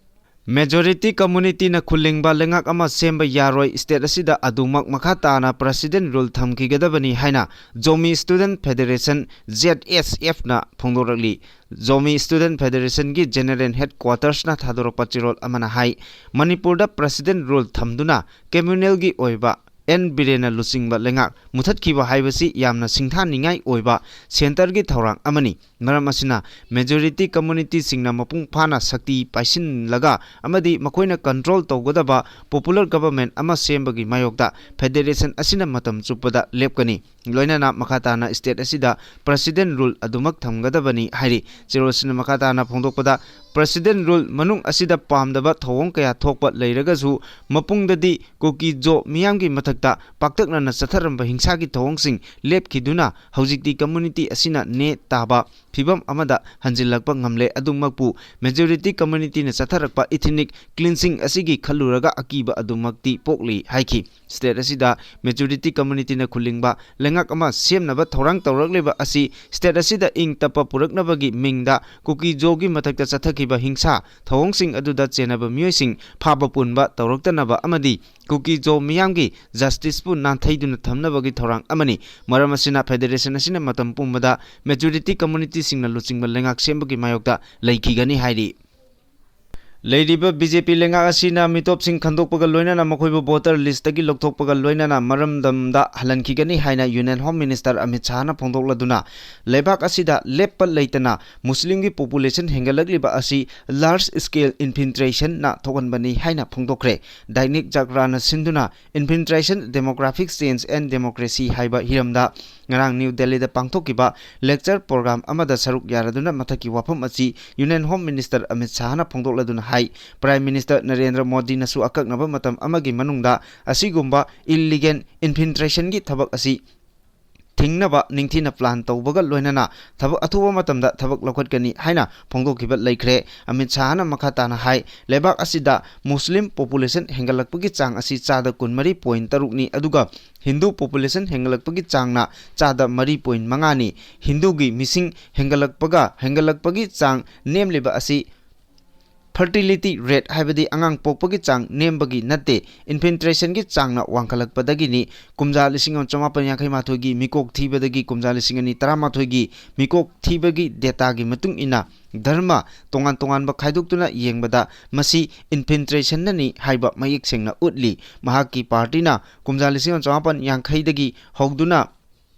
Majority community ꯅ ꯈꯨꯜꯂꯤꯡꯕ ꯂꯩꯉꯥꯛ ꯑꯃ ꯁꯦꯝꯕ ꯌꯥꯔꯣꯏ, state ꯑꯁꯤꯗ ꯑꯗꯨꯃꯛ ꯃꯈꯥ ꯇꯥꯅ President rule ꯊꯝꯈꯤꯒꯗꯕꯅꯤ ꯍꯥꯏꯅ Zomi Student Federation, ꯖꯦꯗ ꯑꯦꯁ ꯑꯦꯐ ꯅ ꯐꯣꯡꯗꯣꯔꯛꯂꯤ꯫ Zomi Student Federation ꯒꯤ General Headquarters ꯅ ꯊꯥꯗꯣꯔꯛꯄ ꯆꯦꯔꯣꯜ ꯑꯃꯅ ꯍꯥꯏ, ꯃꯅꯤꯄꯨꯔꯗ President rule ꯊꯝꯗꯨꯅ communal ꯒꯤ ꯑꯣꯏꯕ ꯑꯦꯟ ꯕꯤꯔꯦꯟꯅ ꯂꯨꯆꯤꯡꯕ ꯂꯩꯉꯥꯛ ꯃꯨꯊꯠꯈꯤꯕ ꯍꯥꯏꯕꯁꯤ ꯌꯥꯝꯅ ꯁꯤꯡꯊꯥꯅꯤꯡꯉꯥꯏ ꯑꯣꯏꯕ ꯁꯦꯟꯇꯔꯒꯤ ꯊꯧꯔꯥꯡ ꯑꯃꯅꯤ꯫ ꯃꯔꯝ ꯑꯁꯤꯅ, majority community ꯁꯤꯡꯅ ꯃꯄꯨꯡ ꯐꯥꯅ ꯁꯛꯇꯤ ꯄꯥꯏꯁꯤꯜꯂꯒ ꯑꯃꯗꯤ ꯃꯈꯣꯏꯅ control ꯇꯧꯒꯗꯕ popular government ꯑꯃ ꯁꯦꯝꯕꯒꯤ ꯃꯥꯌꯣꯛꯇ federation ꯑꯁꯤꯅ ꯃꯇꯝ ꯆꯨꯞꯄꯗ ꯂꯦꯞꯀꯅꯤ꯫ ꯂꯣꯏꯅꯅ ꯃꯈꯥ ꯇꯥꯅ state ꯑꯁꯤꯗ president rule ꯑꯗꯨꯃꯛ ꯊꯝꯒꯗꯕꯅꯤ ꯍꯥꯏꯔꯤ꯫ ꯆꯦꯔꯣꯜꯁꯤꯅ ꯃꯈꯥ ꯇꯥꯅ ꯐꯣꯡꯗꯣꯛꯄꯗ, president rule ꯃꯅꯨꯡ ꯑꯁꯤꯗ ꯄꯥꯝꯗꯕ ꯊꯧꯑꯣꯡ ꯀꯌꯥ ꯊꯣꯛꯄ ꯂꯩꯔꯒꯁꯨ, ꯃꯄꯨꯡꯗꯗꯤ ꯀꯨꯀꯤ ꯖꯣ ꯃꯤꯌꯥꯝꯒꯤ ꯃꯊꯛꯇ ꯄꯥꯛꯇꯛꯅꯅ ꯆꯠꯊꯔꯝꯕ ꯍꯤꯡꯁꯥꯒꯤ ꯊꯧꯑꯣꯡꯁꯤꯡ ꯂꯦꯞꯈꯤꯗꯨꯅ ꯍꯧꯖꯤꯛꯇꯤ community ꯑꯁꯤꯅ ꯅꯦ ꯇꯥꯕ ꯐꯤꯕꯝ ꯑꯃꯗ ꯍꯟꯖꯤꯜꯂꯛꯄ ꯉꯝꯂꯦ꯫ ꯑꯗꯨꯃꯛꯄꯨ majority communityꯅ ꯆꯠꯊꯔꯛꯄ ethnic cleansing ꯑꯁꯤꯒꯤ ꯈꯜꯂꯨꯔꯒ ꯑꯀꯤꯕ ꯑꯗꯨꯃꯛꯇꯤ ꯄꯣꯛꯂꯤ ꯍꯥꯏꯈꯤ꯫ State ꯑꯁꯤꯗ majority communityꯅ ꯈꯨꯜꯂꯤꯡꯕ ꯂꯩꯉꯥꯛ ꯑꯃ ꯁꯦꯝꯅꯕ ꯊꯧꯔꯥꯡ ꯇꯧꯔꯛꯂꯤꯕ ꯑꯁꯤ state ꯑꯁꯤꯗ ꯏꯪ ꯇꯞꯄ ꯄꯨꯔꯛꯅꯕꯒꯤ ꯃꯤꯡꯗ ꯀꯨꯀꯤ ꯖꯣꯒꯤ ꯃꯊꯛꯇ ꯆꯠꯊꯈꯤꯕ ꯍꯤꯡꯁꯥ ꯊꯧꯑꯣꯡꯁꯤꯡ ꯑꯗꯨꯗ ꯆꯦꯟꯅꯕ ꯃꯤꯑꯣꯏꯁꯤꯡ ꯐꯥꯕ ꯄꯨꯟꯕ ꯇꯧꯔꯛꯇꯅꯕ ꯑꯃꯗꯤ ꯀꯨꯀꯤ ꯖꯣ ꯃꯤꯌꯥꯝꯒꯤ justiceꯄꯨ ꯅꯥꯟꯊꯩꯗꯨꯅ ꯊꯝꯅꯕꯒꯤ ꯊꯧꯔꯥꯡ ꯑꯃꯅꯤ꯫ ꯃꯔꯝ ꯑꯁꯤꯅ federation ꯑꯁꯤꯅ ꯃꯇꯝ ꯄꯨꯝꯕꯗ majority communityꯁꯤꯡꯅ ꯂꯨꯆꯤꯡꯕ ꯂꯩꯉꯥꯛ ꯁꯦꯝꯕꯒꯤ ꯃꯥꯌꯣꯛꯇ ꯂꯩꯈꯤꯒꯅꯤ ꯍꯥꯏꯔꯤ꯫ ꯂꯩꯔꯤꯕ BJP ꯂꯩꯉꯥꯛ ꯑꯁꯤꯅ ꯃꯤꯇꯣꯞꯁꯤꯡ ꯈꯟꯗꯣꯛꯄꯒ ꯂꯣꯏꯅꯅ ꯃꯈꯣꯏꯕꯨ voter listꯇꯒꯤ ꯂꯧꯊꯣꯛꯄꯒ ꯂꯣꯏꯅꯅ ꯃꯔꯝꯗꯝꯗ ꯍꯜꯍꯟꯈꯤꯒꯅꯤ ꯍꯥꯏꯅ Union Home Minister ꯑꯃꯤꯠ ꯁꯥꯍꯅ ꯐꯣꯡꯗꯣꯛꯂꯗꯨꯅ, ꯂꯩꯕꯥꯛ ꯑꯁꯤꯗ ꯂꯦꯞꯄ ꯂꯩꯇꯅ ꯃꯨꯁꯂꯤꯝꯒꯤ population ꯍꯦꯟꯒꯠꯂꯛꯂꯤꯕ ꯑꯁꯤ large scale infiltrationꯅ ꯊꯣꯛꯍꯟꯕꯅꯤ ꯍꯥꯏꯅ ꯐꯣꯡꯗꯣꯛꯈ꯭ꯔꯦ꯫ Dainik Jagrana ꯁꯤꯟꯗꯨꯅ Infiltration, Demographic Change and Democracy ꯍꯥꯏꯕ ꯍꯤꯔꯝꯗ ꯉꯔꯥꯡ ꯅ꯭ꯌꯨ ꯗꯦꯜꯂꯤꯗ ꯄꯥꯡꯊꯣꯛꯈꯤꯕ lecture program ꯑꯃꯗ ꯁꯔꯨꯛ ꯌꯥꯔꯗꯨꯅ ꯃꯊꯛꯀꯤ ꯋꯥꯐꯝ ꯑꯁꯤ Union Home Minister ꯑꯃꯤꯠ ꯁꯥꯍꯅ ꯐꯣꯡꯗꯣꯛꯂꯗꯨꯅ ꯍꯥꯏ꯫ Prime Minister ꯅꯔꯦꯟꯗ꯭ꯔ ꯃꯣꯗꯤꯅꯁꯨ ꯑꯀꯛꯅꯕ ꯃꯇꯝ ꯑꯃꯒꯤ ꯃꯅꯨꯡꯗ ꯑꯁꯤꯒꯨꯝꯕ illegal infiltrationꯒꯤ ꯊꯕꯛ ꯑꯁꯤ ꯊꯤꯡꯅꯕ ꯅꯤꯡꯊꯤꯅ plan ꯇꯧꯕꯒ ꯂꯣꯏꯅꯅ ꯊꯕꯛ ꯑꯊꯨꯕ ꯃꯇꯝꯗ ꯊꯕꯛ ꯂꯧꯈꯠꯀꯅꯤ ꯍꯥꯏꯅ ꯐꯣꯡꯗꯣꯛꯈꯤꯕ ꯂꯩꯈ꯭ꯔꯦ꯫ ꯑꯃꯤꯠ ꯁꯥꯍꯅ ꯃꯈꯥ ꯇꯥꯅ ꯍꯥꯏ, ꯂꯩꯕꯥꯛ ꯑꯁꯤꯗ ꯃꯨꯁꯂꯤꯝ population ꯍꯦꯟꯒꯠꯂꯛꯄꯒꯤ ꯆꯥꯡ ꯑꯁꯤ ꯆꯥꯗ ꯀꯨꯟꯃꯔꯤ point ꯇꯔꯨꯛꯅꯤ, ꯑꯗꯨꯒ ꯍꯤꯟꯗꯨ population ꯍꯦꯟꯒꯠꯂꯛꯄꯒꯤ ꯆꯥꯡꯅ ꯆꯥꯗ ꯃꯔꯤ point ꯃꯉꯥꯅꯤ꯫ ꯍꯤꯟꯗꯨꯒꯤ ꯃꯤꯁꯤꯡ ꯍꯦꯟꯒꯠꯂꯛꯄꯒ, ꯍꯦꯟꯒꯠꯂꯛꯄꯒꯤ ꯆꯥꯡ ꯅꯦꯝꯂꯤꯕ ꯑꯁꯤ fertility rate, ꯍꯥꯏꯕꯗꯤ ꯑꯉꯥꯡ ꯄꯣꯛꯄꯒꯤ ꯆꯥꯡ ꯅꯦꯝꯕꯒꯤ ꯅꯠꯇꯦ, infiltrationꯒꯤ ꯆꯥꯡꯅ ꯋꯥꯡꯈꯠꯂꯛꯄꯗꯒꯤꯅꯤ꯫ ꯀꯨꯝꯖꯥ ꯂꯤꯁꯤꯡ ꯑꯃ ꯆꯃꯥꯄꯟ ꯌꯥꯡꯈꯩ ꯃꯥꯊꯣꯏꯒꯤ ꯃꯤꯀꯣꯛ ꯊꯤꯕꯗꯒꯤ ꯀꯨꯝꯖꯥ ꯂꯤꯁꯤꯡ ꯑꯅꯤ ꯇꯔꯥꯃꯥꯊꯣꯏꯒꯤ ꯃꯤꯀꯣꯛ ꯊꯤꯕꯒꯤ dataꯒꯤ ꯃꯇꯨꯡ ꯏꯟꯅ, ꯙꯔꯃ ꯇꯣꯉꯥꯟ ꯇꯣꯉꯥꯟꯕ ꯈꯥꯏꯗꯣꯛꯇꯨꯅ ꯌꯦꯡꯕꯗ ꯃꯁꯤ infiltrationꯅꯅꯤ ꯍꯥꯏꯕ ꯃꯌꯦꯛ ꯁꯦꯡꯅ ꯎꯠꯂꯤ꯫ ꯃꯍꯥꯛꯀꯤ partyꯅ ꯀꯨꯝꯖꯥ ꯂꯤꯁꯤꯡ ꯑꯃ ꯆꯃꯥꯄꯟ ꯌꯥꯡꯈꯩꯗꯒꯤ ꯍꯧꯗꯨꯅ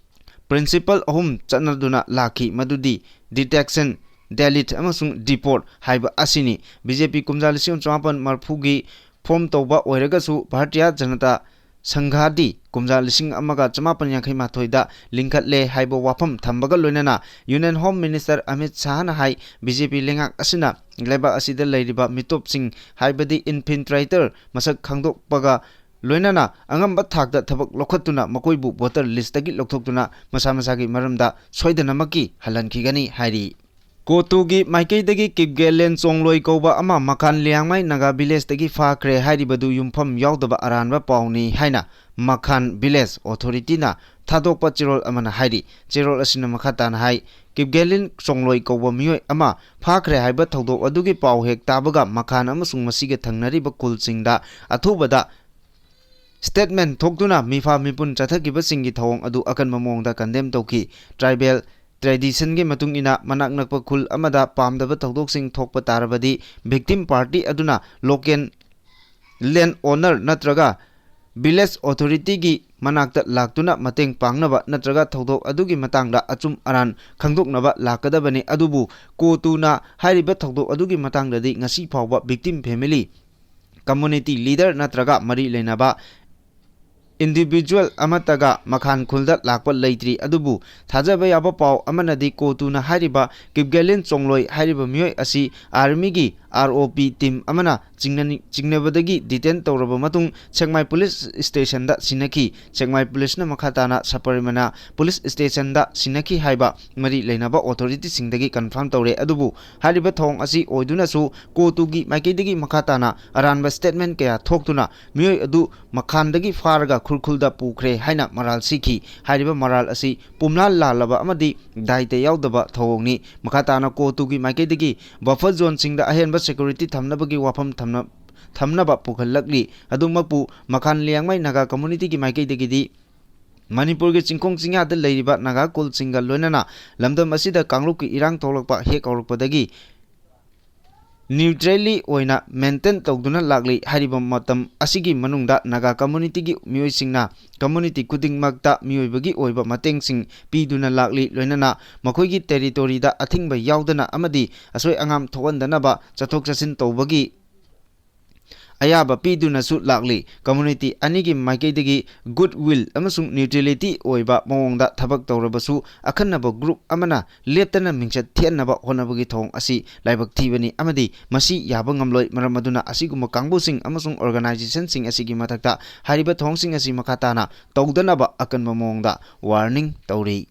principle ꯑꯍꯨꯝ ꯆꯠꯅꯗꯨꯅ ꯂꯥꯛꯈꯤ, ꯃꯗꯨꯗꯤ detection, delete ꯑꯃꯁꯨꯡ deport ꯍꯥꯏꯕ ꯑꯁꯤꯅꯤ꯫ BJP ꯀꯨꯝꯖꯥ ꯂꯤꯁꯤꯡ ꯑꯃ ꯆꯃꯥꯄꯟ ꯃꯔꯤꯐꯨꯒꯤ form ꯇꯧꯕ ꯑꯣꯏꯔꯒꯁꯨ, ꯚꯥꯔꯇꯤꯌꯥ ꯖꯅꯇꯥ ꯁꯪꯒꯥꯗꯤ ꯀꯨꯝꯖꯥ ꯂꯤꯁꯤꯡ ꯑꯃꯒ ꯆꯃꯥꯄꯟ ꯌꯥꯡꯈꯩ ꯃꯥꯊꯣꯏꯗ ꯂꯤꯡꯈꯠꯂꯦ ꯍꯥꯏꯕ ꯋꯥꯐꯝ ꯊꯝꯕꯒ ꯂꯣꯏꯅꯅ Union Home Minister ꯑꯃꯤꯠ ꯁꯥꯍꯅ ꯍꯥꯏ, ꯕꯤ ꯖꯦ ꯄꯤ ꯂꯩꯉꯥꯛ ꯑꯁꯤꯅ ꯂꯩꯕꯥꯛ ꯑꯁꯤꯗ ꯂꯩꯔꯤꯕ ꯃꯤꯇꯣꯞꯁꯤꯡ, ꯍꯥꯏꯕꯗꯤ infiltrator ꯃꯁꯛ ꯈꯪꯗꯣꯛꯄꯒ ꯂꯣꯏꯅꯅ ꯑꯉꯝꯕ ꯊꯥꯛꯇ ꯊꯕꯛ ꯂꯧꯈꯠꯇꯨꯅ ꯃꯈꯣꯏꯕꯨ voter list ꯇꯒꯤ ꯂꯧꯊꯣꯛꯇꯨꯅ ꯃꯁꯥ ꯃꯁꯥꯒꯤ ꯃꯔꯝꯗ ꯁꯣꯏꯗꯅꯃꯛꯀꯤ ꯍꯜꯍꯟꯈꯤꯒꯅꯤ ꯍꯥꯏꯔꯤ꯫ ꯀꯣꯇꯨꯒꯤ ꯃꯥꯏꯀꯩꯗꯒꯤ ꯀꯤꯞꯒꯦꯂꯦꯟ ꯆꯣꯡꯂꯣꯏ ꯀꯧꯕ ꯑꯃ ꯃꯈꯥꯟ ꯂꯤꯌꯥꯡꯃꯩ ꯅꯥꯒꯥ village ꯇꯒꯤ ꯐꯥꯈ꯭ꯔꯦ ꯍꯥꯏꯔꯤꯕꯗꯨ ꯌꯨꯝꯐꯝ ꯌꯥꯎꯗꯕ ꯑꯔꯥꯟꯕ ꯄꯥꯎꯅꯤ ꯍꯥꯏꯅ ꯃꯈꯥꯟ village authority ꯅ ꯊꯥꯗꯣꯛꯄ ꯆꯦꯔꯣꯜ ꯑꯃꯅ ꯍꯥꯏꯔꯤ꯫ ꯆꯦꯔꯣꯜ ꯑꯁꯤꯅ ꯃꯈꯥ ꯇꯥꯅ ꯍꯥꯏ, ꯀꯤꯞꯒꯦꯂꯤꯟ ꯆꯣꯡꯂꯣꯏ ꯀꯧꯕ ꯃꯤꯑꯣꯏ ꯑꯃ ꯐꯥꯈ꯭ꯔꯦ ꯍꯥꯏꯕ ꯊꯧꯗꯣꯛ ꯑꯗꯨꯒꯤ ꯄꯥꯎ ꯍꯦꯛ ꯇꯥꯕꯒ ꯃꯈꯥꯟ ꯑꯃꯁꯨꯡ ꯃꯁꯤꯒ ꯊꯪꯅꯔꯤꯕ ꯈꯨꯜꯁꯤꯡꯗ ꯑꯊꯨꯕꯗ statement ꯊꯣꯛꯇꯨꯅ ꯃꯤꯐꯥ ꯃꯤꯄꯨꯟ ꯆꯠꯊꯈꯤꯕꯁꯤꯡꯒꯤ ꯊꯧꯑꯣꯡ ꯑꯗꯨ ꯑꯀꯟꯕ ꯃꯑꯣꯡꯗ condemn ꯇꯧꯈꯤ꯫ Tribal tradition ꯒꯤ ꯃꯇꯨꯡ ꯏꯟꯅ ꯃꯅꯥꯛ ꯅꯛꯄ ꯈꯨꯜ ꯑꯃꯗ ꯄꯥꯝꯗꯕ ꯊꯧꯗꯣꯛꯁꯤꯡ ꯊꯣꯛꯄ ꯇꯥꯔꯕꯗꯤ victim party ꯑꯗꯨꯅ local land owner ꯅꯠꯇ꯭ꯔꯒ village authority ꯒꯤ ꯃꯅꯥꯛꯇ ꯂꯥꯛꯇꯨꯅ ꯃꯇꯦꯡ ꯄꯥꯡꯅꯕ ꯅꯠꯇ꯭ꯔꯒ ꯊꯧꯗꯣꯛ ꯑꯗꯨꯒꯤ ꯃꯇꯥꯡꯗ ꯑꯆꯨꯝ ꯑꯔꯥꯟ ꯈꯪꯗꯣꯛꯅꯕ ꯂꯥꯛꯀꯗꯕꯅꯤ꯫ ꯑꯗꯨꯕꯨ ꯀꯣꯇꯨꯅ ꯍꯥꯏꯔꯤꯕ ꯊꯧꯗꯣꯛ ꯑꯗꯨꯒꯤ ꯃꯇꯥꯡꯗꯗꯤ ꯉꯁꯤ ꯐꯥꯎꯕ victim family, community leader ꯅꯠꯇ꯭ꯔꯒ ꯃꯔꯤ ꯂꯩꯅꯕ individual ꯑꯃꯠꯇꯒ ꯃꯈꯥꯟ ꯈꯨꯜꯗ ꯂꯥꯛꯄ ꯂꯩꯇ꯭ꯔꯤ꯫ ꯑꯗꯨꯕꯨ ꯊꯥꯖꯕ ꯌꯥꯕ ꯄꯥꯎ ꯑꯃꯅꯗꯤ ꯀꯣꯇꯨꯅ ꯍꯥꯏꯔꯤꯕ ꯀꯤꯞꯒꯦꯂꯤꯟ ꯆꯣꯡꯂꯣꯏ ꯍꯥꯏꯔꯤꯕ ꯃꯤꯑꯣꯏ ꯑꯁꯤ army ꯒꯤ R O P team ꯑꯃꯅ ꯆꯤꯡꯅꯅꯤ-, ꯆꯤꯡꯅꯕꯗꯒꯤ detain ꯇꯧꯔꯕ ꯃꯇꯨꯡ ꯁꯦꯛꯃꯥꯏ police station ꯗ ꯁꯤꯟꯅꯈꯤ꯫ ꯁꯦꯛꯃꯥꯏ police ꯅ ꯃꯈꯥ ꯇꯥꯅ ꯁꯄꯔꯤꯃꯅꯥ police station ꯗ ꯁꯤꯟꯅꯈꯤ ꯍꯥꯏꯕ ꯃꯔꯤ ꯂꯩꯅꯕ authority ꯁꯤꯡꯗꯒꯤ confirm ꯇꯧꯔꯦ꯫ ꯑꯗꯨꯕꯨ ꯍꯥꯏꯔꯤꯕ ꯊꯧꯑꯣꯡ ꯑꯁꯤ ꯑꯣꯏꯗꯨꯅꯁꯨ ꯀꯣꯇꯨꯒꯤ ꯃꯥꯏꯀꯩꯗꯒꯤ ꯃꯈꯥ ꯇꯥꯅ ꯑꯔꯥꯟꯕ statement ꯀꯌꯥ ꯊꯣꯛꯇꯨꯅ ꯃꯤꯑꯣꯏ ꯑꯗꯨ ꯃꯈꯥꯟꯗꯒꯤ ꯐꯥꯔꯒ ꯈꯨꯔꯈꯨꯜꯗ ꯄꯨꯈ꯭ꯔꯦ ꯍꯥꯏꯅ ꯃꯔꯥꯜ ꯁꯤꯈꯤ꯫ ꯍꯥꯏꯔꯤꯕ ꯃꯔꯥꯜ ꯑꯁꯤ ꯄꯨꯝꯂꯥꯜ ꯂꯥꯜꯂꯕ ꯑꯃꯗꯤ ꯗꯥꯏꯇ ꯌꯥꯎꯗꯕ ꯊꯧꯑꯣꯡꯅꯤ꯫ ꯃꯈꯥ ꯇꯥꯅ ꯀꯣꯇꯨꯒꯤ ꯃꯥꯏꯀꯩꯗꯒꯤ buffer zone ꯁꯤꯡꯗ ꯑꯍꯦꯟꯕ security ꯊꯝꯅꯕꯒꯤ ꯋꯥꯐꯝ ꯊꯝꯅ-, ꯊꯝꯅꯕ ꯄꯨꯈꯠꯂꯛꯂꯤ꯫ ꯑꯗꯨꯃꯛꯄꯨ ꯃꯈꯥꯟ ꯂꯤꯌꯥꯡꯃꯩ ꯅꯥꯒꯥ community ꯒꯤ ꯃꯥꯏꯀꯩꯗꯒꯤꯗꯤ ꯃꯅꯤꯄꯨꯔꯒꯤ ꯆꯤꯡꯈꯣꯡ ꯆꯤꯡꯌꯥꯗ ꯂꯩꯔꯤꯕ ꯅꯥꯒꯥ ꯈꯨꯜꯁꯤꯡꯒ ꯂꯣꯏꯅꯅ ꯂꯝꯗꯝ ꯑꯁꯤꯗ ꯀꯥꯡꯂꯨꯞꯀꯤ ꯏꯔꯥꯡ ꯊꯣꯛꯂꯛꯄ ꯍꯦꯛ ꯍꯧꯔꯛꯄꯗꯒꯤ neutrally ꯑꯣꯏꯅ maintain ꯇꯧꯗꯨꯅ ꯂꯥꯛꯂꯤ꯫ ꯍꯥꯏꯔꯤꯕ ꯃꯇꯝ ꯑꯁꯤꯒꯤ ꯃꯅꯨꯡꯗ ꯅꯥꯒꯥ community ꯒꯤ ꯃꯤꯑꯣꯏꯁꯤꯡꯅ community ꯈꯨꯗꯤꯡꯃꯛꯇ ꯃꯤꯑꯣꯏꯕꯒꯤ ꯑꯣꯏꯕ ꯃꯇꯦꯡꯁꯤꯡ ꯄꯤꯗꯨꯅ ꯂꯥꯛꯂꯤ꯫ ꯂꯣꯏꯅꯅ ꯃꯈꯣꯏꯒꯤ territory ꯗ ꯑꯊꯤꯡꯕ ꯌꯥꯎꯗꯅ ꯑꯃꯗꯤ ꯑꯁꯣꯏ ꯑꯉꯥꯝ ꯊꯣꯛꯍꯟꯗꯅꯕ ꯆꯠꯊꯣꯛ ꯆꯠꯁꯤꯟ ꯇꯧꯕꯒꯤ ꯑꯌꯥꯕ ꯄꯤꯗꯨꯅꯁꯨ ꯂꯥꯛꯂꯤ꯫ ꯀꯝꯃ꯭ꯌꯨꯅꯤꯇꯤ ꯑꯅꯤꯒꯤ ꯃꯥꯏꯀꯩꯗꯒꯤ ꯒꯨꯗ ꯋꯤꯜ ꯑꯃꯁꯨꯡ ꯅ꯭ꯌꯨꯇ꯭ꯔꯦꯂꯤꯇꯤ ꯑꯣꯏꯕ ꯃꯑꯣꯡꯗ ꯊꯕꯛ ꯇꯧꯔꯕꯁꯨ, ꯑꯈꯟꯅꯕ ꯒ꯭ꯔꯨꯞ ꯑꯃꯅ ꯂꯦꯞꯇꯅ ꯃꯤꯡꯆꯠ ꯊꯦꯠꯅꯕ ꯍꯣꯠꯅꯕꯒꯤ ꯊꯧꯑꯣꯡ ꯑꯁꯤ ꯂꯥꯏꯕꯛ ꯊꯤꯕꯅꯤ ꯑꯃꯗꯤ ꯃꯁꯤ ꯌꯥꯕ ꯉꯝꯂꯣꯏ꯫ ꯃꯔꯝ ꯑꯗꯨꯅ ꯑꯁꯤꯒꯨꯝꯕ ꯀꯥꯡꯕꯨꯁꯤꯡ ꯑꯃꯁꯨꯡ ꯑꯣꯔꯒꯅꯥꯏꯖꯦꯁꯟꯁꯤꯡ ꯑꯁꯤꯒꯤ ꯃꯊꯛꯇ ꯍꯥꯏꯔꯤꯕ ꯊꯧꯑꯣꯡꯁꯤꯡ ꯑꯁꯤ ꯃꯈꯥ ꯇꯥꯅ ꯇꯧꯗꯅꯕ ꯑꯀꯟꯕ ꯃꯑꯣꯡꯗ ꯋꯥꯔꯅꯤꯡ ꯇꯧꯔꯤ꯫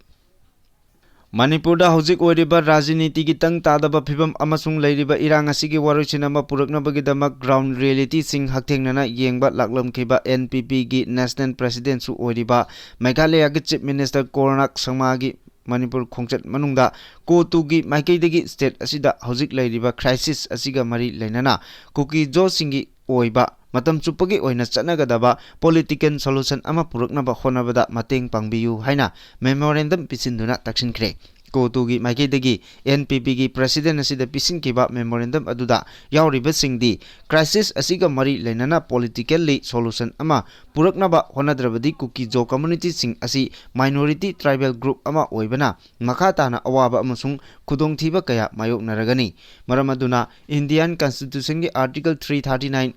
ꯃꯅꯤꯄꯨꯔꯗ ꯍꯧꯖꯤꯛ ꯑꯣꯏꯔꯤꯕ ꯔꯥꯖꯅꯤꯇꯤꯒꯤ ꯇꯪ ꯇꯥꯗꯕ ꯐꯤꯕꯝ ꯑꯃꯁꯨꯡ ꯂꯩꯔꯤꯕ ꯏꯔꯥꯡ ꯑꯁꯤꯒꯤ ꯋꯥꯔꯣꯏꯁꯤꯟ ꯑꯃ ꯄꯨꯔꯛꯅꯕꯒꯤꯗꯃꯛ ꯒ꯭ꯔꯥꯎꯟ ꯔꯤꯌꯦꯂꯤꯇꯤꯁꯤꯡ ꯍꯛꯊꯦꯡꯅꯅ ꯌꯦꯡꯕ ꯂꯥꯛꯂꯝꯈꯤꯕ ꯑꯦꯟ ꯄꯤ ꯄꯤꯒꯤ ꯅꯦꯁꯅꯦꯜ ꯄ꯭ꯔꯦꯁꯤꯗꯦꯟꯁꯨ ꯑꯣꯏꯔꯤꯕ ꯃꯦꯘꯥꯂꯌꯥꯒꯤ ꯆꯤꯐ ꯃꯤꯅꯤꯁꯇꯔ ꯀꯣꯔꯅꯥꯛ ꯁꯪꯃꯥꯒꯤ ꯃꯅꯤꯄꯨꯔ ꯈꯣꯡꯆꯠ ꯃꯅꯨꯡꯗ ꯀꯣ ꯇꯨꯒꯤ ꯃꯥꯏꯀꯩꯗꯒꯤ ꯁ꯭ꯇꯦꯠ ꯑꯁꯤꯗ ꯍꯧꯖꯤꯛ ꯂꯩꯔꯤꯕ ꯀ꯭ꯔꯥꯏꯁꯤꯁ ꯑꯁꯤꯒ ꯃꯔꯤ ꯂꯩꯅꯅ ꯀꯨꯀꯤ ꯖꯣꯁꯤꯡꯒꯤ ꯑꯣꯏꯕ ꯃꯇꯝ ꯆꯨꯞꯄꯒꯤ ꯑꯣꯏꯅ ꯆꯠꯅꯒꯗꯕ ꯄꯣꯂꯤꯇꯤꯀꯦꯜ ꯁꯣꯂꯨꯁꯟ ꯑꯃ ꯄꯨꯔꯛꯅꯕ ꯍꯣꯠꯅꯕꯗ ꯃꯇꯦꯡ ꯄꯥꯡꯕꯤꯌꯨ ꯍꯥꯏꯅ ꯃꯦꯃꯣꯔꯦꯟꯗꯝ ꯄꯤꯁꯤꯟꯗꯨꯅ ꯇꯛꯁꯤꯟꯈ꯭ꯔꯦ꯫ ꯀꯣ ꯇꯨꯒꯤ ꯃꯥꯏꯀꯩꯗꯒꯤ ꯑꯦꯟ ꯄꯤ ꯄꯤꯒꯤ ꯄ꯭ꯔꯦꯁꯤꯗꯦꯟ ꯑꯁꯤꯗ ꯄꯤꯁꯤꯟꯈꯤꯕ ꯃꯦꯃꯣꯔꯦꯟꯗꯝ ꯑꯗꯨꯗ ꯌꯥꯎꯔꯤꯕꯁꯤꯡꯗꯤ ꯀ꯭ꯔꯥꯏꯁꯤꯁ ꯑꯁꯤꯒ ꯃꯔꯤ ꯂꯩꯅꯅ ꯄꯣꯂꯤꯇꯤꯀꯦꯜꯂꯤ ꯁꯣꯂꯨꯁꯟ ꯑꯃ ꯄꯨꯔꯛꯅꯕ ꯍꯣꯠꯅꯗ꯭ꯔꯕꯗꯤ ꯀꯨꯀꯤ ꯖꯣ ꯀꯝꯃ꯭ꯌꯨꯅꯤꯇꯤꯁꯤꯡ ꯑꯁꯤ ꯃꯥꯏꯅꯣꯔꯤꯇꯤ ꯇ꯭ꯔꯥꯏꯕꯦꯜ ꯒ꯭ꯔꯨꯞ ꯑꯃ ꯑꯣꯏꯕꯅ ꯃꯈꯥ ꯇꯥꯅ ꯑꯋꯥꯕ ꯑꯃꯁꯨꯡ ꯈꯨꯗꯣꯡꯊꯤꯕ ꯀꯌꯥ ꯃꯥꯌꯣꯛꯅꯔꯒꯅꯤ꯫ ꯃꯔꯝ ꯑꯗꯨꯅ ꯏꯟꯗꯤꯌꯥꯟ ꯀꯟꯁꯇꯤꯇ꯭ꯌꯨꯁꯟꯒꯤ article three thirty nine,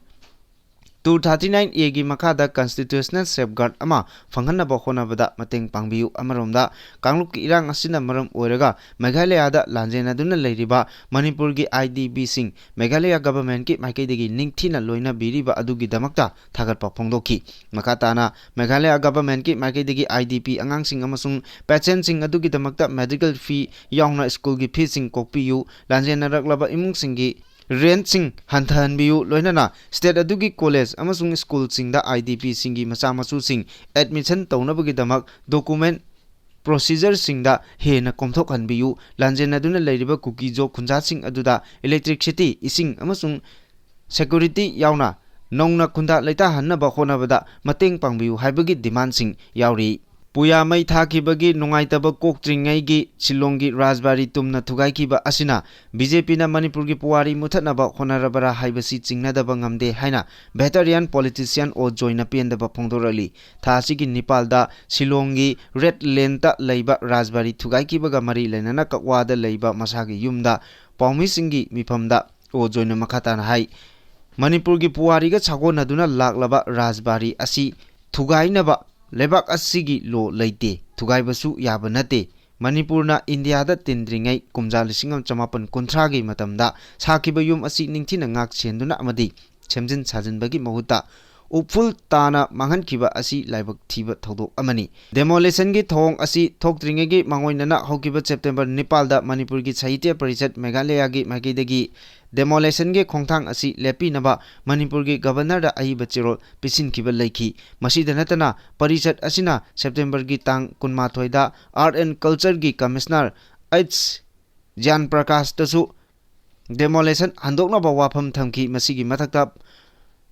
two thirty nine ꯑꯦꯒꯤ ꯃꯈꯥꯗ ꯀꯟꯁꯇꯤꯇ꯭ꯌꯨꯁꯅꯦꯜ ꯁꯦꯐꯒꯥꯔꯗ ꯑꯃ ꯐꯪꯍꯟꯅꯕ ꯍꯣꯠꯅꯕꯗ ꯃꯇꯦꯡ ꯄꯥꯡꯕꯤꯌꯨ꯫ ꯑꯃꯔꯣꯝꯗ, ꯀꯥꯡꯂꯨꯞꯀꯤ ꯏꯔꯥꯡ ꯑꯁꯤꯅ ꯃꯔꯝ ꯑꯣꯏꯔꯒ ꯃꯦꯘꯥꯂꯌꯥꯗ ꯂꯥꯟꯖꯦꯟꯅꯗꯨꯅ ꯂꯩꯔꯤꯕ ꯃꯅꯤꯄꯨꯔꯒꯤ ꯑꯥꯏ ꯗꯤ ꯕꯤꯁꯤꯡ ꯃꯦꯘꯥꯂꯌꯥ ꯒꯚꯔꯟꯃꯦꯟꯠꯀꯤ ꯃꯥꯏꯀꯩꯗꯒꯤ ꯅꯤꯡꯊꯤꯅ ꯂꯣꯏꯅꯕꯤꯔꯤꯕ ꯑꯗꯨꯒꯤꯗꯃꯛꯇ ꯊꯥꯒꯠꯄ ꯐꯣꯡꯗꯣꯛꯈꯤ꯫ ꯃꯈꯥ ꯇꯥꯅ, ꯃꯦꯘꯥꯂꯌꯥ ꯒꯚꯔꯟꯃꯦꯟꯠꯀꯤ ꯃꯥꯏꯀꯩꯗꯒꯤ ꯑꯥꯏ ꯗꯤ ꯕꯤ ꯑꯉꯥꯡꯁꯤꯡ ꯑꯃꯁꯨꯡ ꯄꯦꯁꯦꯟꯠꯁꯤꯡ ꯑꯗꯨꯒꯤꯗꯃꯛꯇ ꯃꯦꯗꯤꯀꯦꯜ ꯐꯤ ꯌꯥꯎꯅ ꯁ꯭ꯀꯨꯜꯒꯤ ꯐꯤꯁꯤꯡ ꯀꯣꯛꯄꯤꯌꯨ, ꯂꯥꯟꯖꯦꯟꯅꯔꯛꯂꯕ ꯏꯃꯨꯡꯁꯤꯡꯒꯤ ꯔꯦꯟꯠꯁꯤꯡ ꯍꯟꯊꯍꯟꯕꯤꯌꯨ, ꯂꯣꯏꯅꯅ ꯁ꯭ꯇꯦꯠ ꯑꯗꯨꯒꯤ ꯀꯣꯂꯦꯖ ꯑꯃꯁꯨꯡ ꯁ꯭ꯀꯨꯜꯁꯤꯡꯗ ꯑꯥꯏ ꯗꯤ ꯄꯤꯁꯤꯡꯒꯤ ꯃꯆꯥ ꯃꯁꯨꯁꯤꯡ ꯑꯦꯗꯃꯤꯁꯟ ꯇꯧꯅꯕꯒꯤꯗꯃꯛ ꯗꯣꯀꯨꯃꯦꯟꯠ ꯄ꯭ꯔꯣꯁꯤꯖꯔꯁꯤꯡꯗ ꯍꯦꯟꯅ ꯀꯣꯝꯊꯣꯛꯍꯟꯕꯤꯌꯨ, ꯂꯥꯟꯖꯦꯟꯅꯗꯨꯅ ꯂꯩꯔꯤꯕ ꯀꯨꯀꯤ ꯖꯣ ꯈꯨꯟꯖꯥꯁꯤꯡ ꯑꯗꯨꯗ ꯏꯂꯦꯛꯇ꯭ꯔꯤꯛꯁꯤꯇꯤ, ꯏꯁꯤꯡ ꯑꯃꯁꯨꯡ ꯁꯦꯀ꯭ꯌꯨꯔꯤꯇꯤ ꯌꯥꯎꯅ ꯅꯧꯅ ꯈꯨꯟꯗꯥ ꯂꯩꯇꯥꯍꯟꯅꯕ ꯍꯣꯠꯅꯕꯗ ꯃꯇꯦꯡ ꯄꯥꯡꯕꯤꯌꯨ ꯍꯥꯏꯕꯒꯤ ꯗꯤꯃꯥꯟꯁꯤꯡ ꯌꯥꯎꯔꯤ꯫ ꯄꯨꯌꯥ ꯃꯩ ꯊꯥꯈꯤꯕꯒꯤ ꯅꯨꯡꯉꯥꯏꯇꯕ ꯀꯣꯛꯇ꯭ꯔꯤꯉꯩꯒꯤ ꯁꯤꯂꯣꯡꯒꯤ ꯔꯥꯖꯕꯥꯔꯤ ꯇꯨꯝꯅ ꯊꯨꯒꯥꯏꯈꯤꯕ ꯑꯁꯤꯅ ꯕꯤ ꯖꯦ ꯄꯤꯅ ꯃꯅꯤꯄꯨꯔꯒꯤ ꯄꯨꯋꯥꯔꯤ ꯃꯨꯊꯠꯅꯕ ꯍꯣꯠꯅꯔꯕꯔꯥ ꯍꯥꯏꯕꯁꯤ ꯆꯤꯡꯅꯗꯕ ꯉꯝꯗꯦ ꯍꯥꯏꯅ ꯚꯦꯇꯔꯤꯌꯥꯟ ꯄꯣꯂꯤꯇꯤꯁꯤꯌꯥꯟ ꯑꯣ ꯖꯣꯏꯅ ꯄꯦꯟꯗꯕ ꯐꯣꯡꯗꯣꯔꯛꯂꯤ꯫ ꯊꯥ ꯑꯁꯤꯒꯤ ꯅꯤꯄꯥꯜꯗ ꯁꯤꯂꯣꯡꯒꯤ ꯔꯦꯗ ꯂꯦꯟꯇ ꯂꯩꯕ ꯔꯥꯖꯕꯥꯔꯤ ꯊꯨꯒꯥꯏꯈꯤꯕꯒ ꯃꯔꯤ ꯂꯩꯅꯅ ꯀꯛꯋꯥꯗ ꯂꯩꯕ ꯃꯁꯥꯒꯤ ꯌꯨꯝꯗ ꯄꯥꯎꯃꯤꯁꯤꯡꯒꯤ ꯃꯤꯐꯝꯗ ꯑꯣ ꯖꯣꯏꯅ ꯃꯈꯥ ꯇꯥꯅ ꯍꯥꯏ, ꯃꯅꯤꯄꯨꯔꯒꯤ ꯄꯨꯋꯥꯔꯤꯒ ꯁꯥꯒꯣꯟꯅꯗꯨꯅ ꯂꯥꯛꯂꯕ ꯔꯥꯖꯕꯥꯔꯤ ꯑꯁꯤ ꯊꯨꯒꯥꯏꯅꯕ ꯂꯩꯕꯥꯛ ꯑꯁꯤꯒꯤ ꯂꯣ ꯂꯩꯇꯦ, ꯊꯨꯒꯥꯏꯕꯁꯨ ꯌꯥꯕ ꯅꯠꯇꯦ꯫ ꯃꯅꯤꯄꯨꯔꯅ ꯏꯟꯗꯤꯌꯥꯗ ꯇꯤꯟꯗ꯭ꯔꯤꯉꯩ ꯀꯨꯝꯖꯥ ꯂꯤꯁꯤꯡ ꯑꯃ ꯆꯃꯥꯄꯟ ꯀꯨꯟꯊ꯭ꯔꯥꯒꯤ ꯃꯇꯝꯗ ꯁꯥꯈꯤꯕ ꯌꯨꯝ ꯑꯁꯤ ꯅꯤꯡꯊꯤꯅ ꯉꯥꯛ ꯁꯦꯟꯗꯨꯅ ꯑꯃꯗꯤ ꯁꯦꯝꯖꯤꯟ ꯁꯥꯖꯤꯟꯕꯒꯤ ꯃꯍꯨꯠꯇ ꯎꯐꯨꯜ ꯇꯥꯅ ꯃꯥꯡꯍꯟꯈꯤꯕ ꯑꯁꯤ ꯂꯥꯏꯕꯛ ꯊꯤꯕ ꯊꯧꯗꯣꯛ ꯑꯃꯅꯤ꯫ ꯗꯦꯃꯣꯂꯤꯁꯟꯒꯤ ꯊꯧꯑꯣꯡ ꯑꯁꯤ ꯊꯣꯛꯇ꯭ꯔꯤꯉꯩꯒꯤ ꯃꯥꯡꯑꯣꯏꯅꯅ ꯍꯧꯈꯤꯕ ꯁꯦꯞꯇꯦꯝꯕꯔ ꯅꯤꯄꯥꯜꯗ ꯃꯅꯤꯄꯨꯔꯒꯤ ꯁꯥꯍꯤꯇ꯭ꯌ ꯄꯔꯤꯁꯠ ꯃꯦꯘꯥꯂꯌꯥꯒꯤ ꯃꯥꯏꯀꯩꯗꯒꯤ ꯗꯦꯃꯣꯂꯤꯁꯟꯒꯤ ꯈꯣꯡꯊꯥꯡ ꯑꯁꯤ ꯂꯦꯞꯄꯤꯅꯕ ꯃꯅꯤꯄꯨꯔꯒꯤ ꯒꯕꯔꯅꯔꯗ ꯑꯏꯕ ꯆꯦꯔꯣꯜ ꯄꯤꯁꯤꯟꯈꯤꯕ ꯂꯩꯈꯤ꯫ ꯃꯁꯤꯗ ꯅꯠꯇꯅ ꯄꯔꯤꯁꯠ ꯑꯁꯤꯅ ꯁꯦꯞꯇꯦꯝꯕꯔꯒꯤ ꯇꯥꯡ ꯀꯨꯟꯃꯥꯊꯣꯏꯗ Art and Cultureꯒꯤ ꯀꯃꯤꯁꯅꯔ ꯑꯩꯆ ꯖ꯭ꯌꯥꯟ ꯄ꯭ꯔꯀꯥꯁꯇꯁꯨ ꯗꯦꯃꯣꯂꯤꯁꯟ ꯍꯟꯗꯣꯛꯅꯕ ꯋꯥꯐꯝ ꯊꯝꯈꯤ꯫ ꯃꯁꯤꯒꯤ ꯃꯊꯛꯇ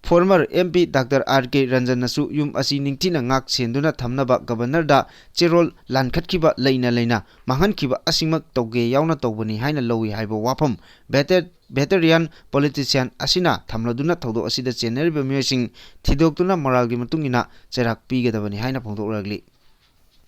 former M P Doctor R K ꯔꯟꯖꯟꯅꯁꯨ ꯌꯨꯝ ꯑꯁꯤ ꯅꯤꯡꯊꯤꯅ ꯉꯥꯛ ꯁꯦꯟꯗꯨꯅ ꯊꯝꯅꯕ ꯒꯕꯔꯅꯔꯗ ꯆꯦꯔꯣꯜ ꯂꯥꯟꯈꯠꯈꯤꯕ ꯂꯩꯅ ꯂꯩꯅ ꯃꯥꯡꯍꯟꯈꯤꯕ ꯑꯁꯤꯃꯛ ꯇꯧꯒꯦ ꯌꯥꯎꯅ ꯇꯧꯕꯅꯤ ꯍꯥꯏꯅ ꯂꯧꯏ ꯍꯥꯏꯕ ꯋꯥꯐꯝ ꯚꯦꯇꯦ-, ꯚꯦꯇꯦꯔꯤꯌꯥꯟ ꯄꯣꯂꯤꯇꯤꯁꯤꯌꯥꯟ ꯑꯁꯤꯅ ꯊꯝꯂꯗꯨꯅ ꯊꯧꯗꯣꯛ ꯑꯁꯤꯗ ꯆꯦꯟꯅꯔꯤꯕ ꯃꯤꯑꯣꯏꯁꯤꯡ ꯊꯤꯗꯣꯛꯇꯨꯅ ꯃꯣꯔꯥꯜꯒꯤ ꯃꯇꯨꯡ ꯏꯟꯅ ꯆꯩꯔꯥꯛ ꯄꯤꯒꯗꯕꯅꯤ ꯍꯥꯏꯅ ꯐꯣꯡꯗꯣꯛꯂꯛꯂꯤ꯫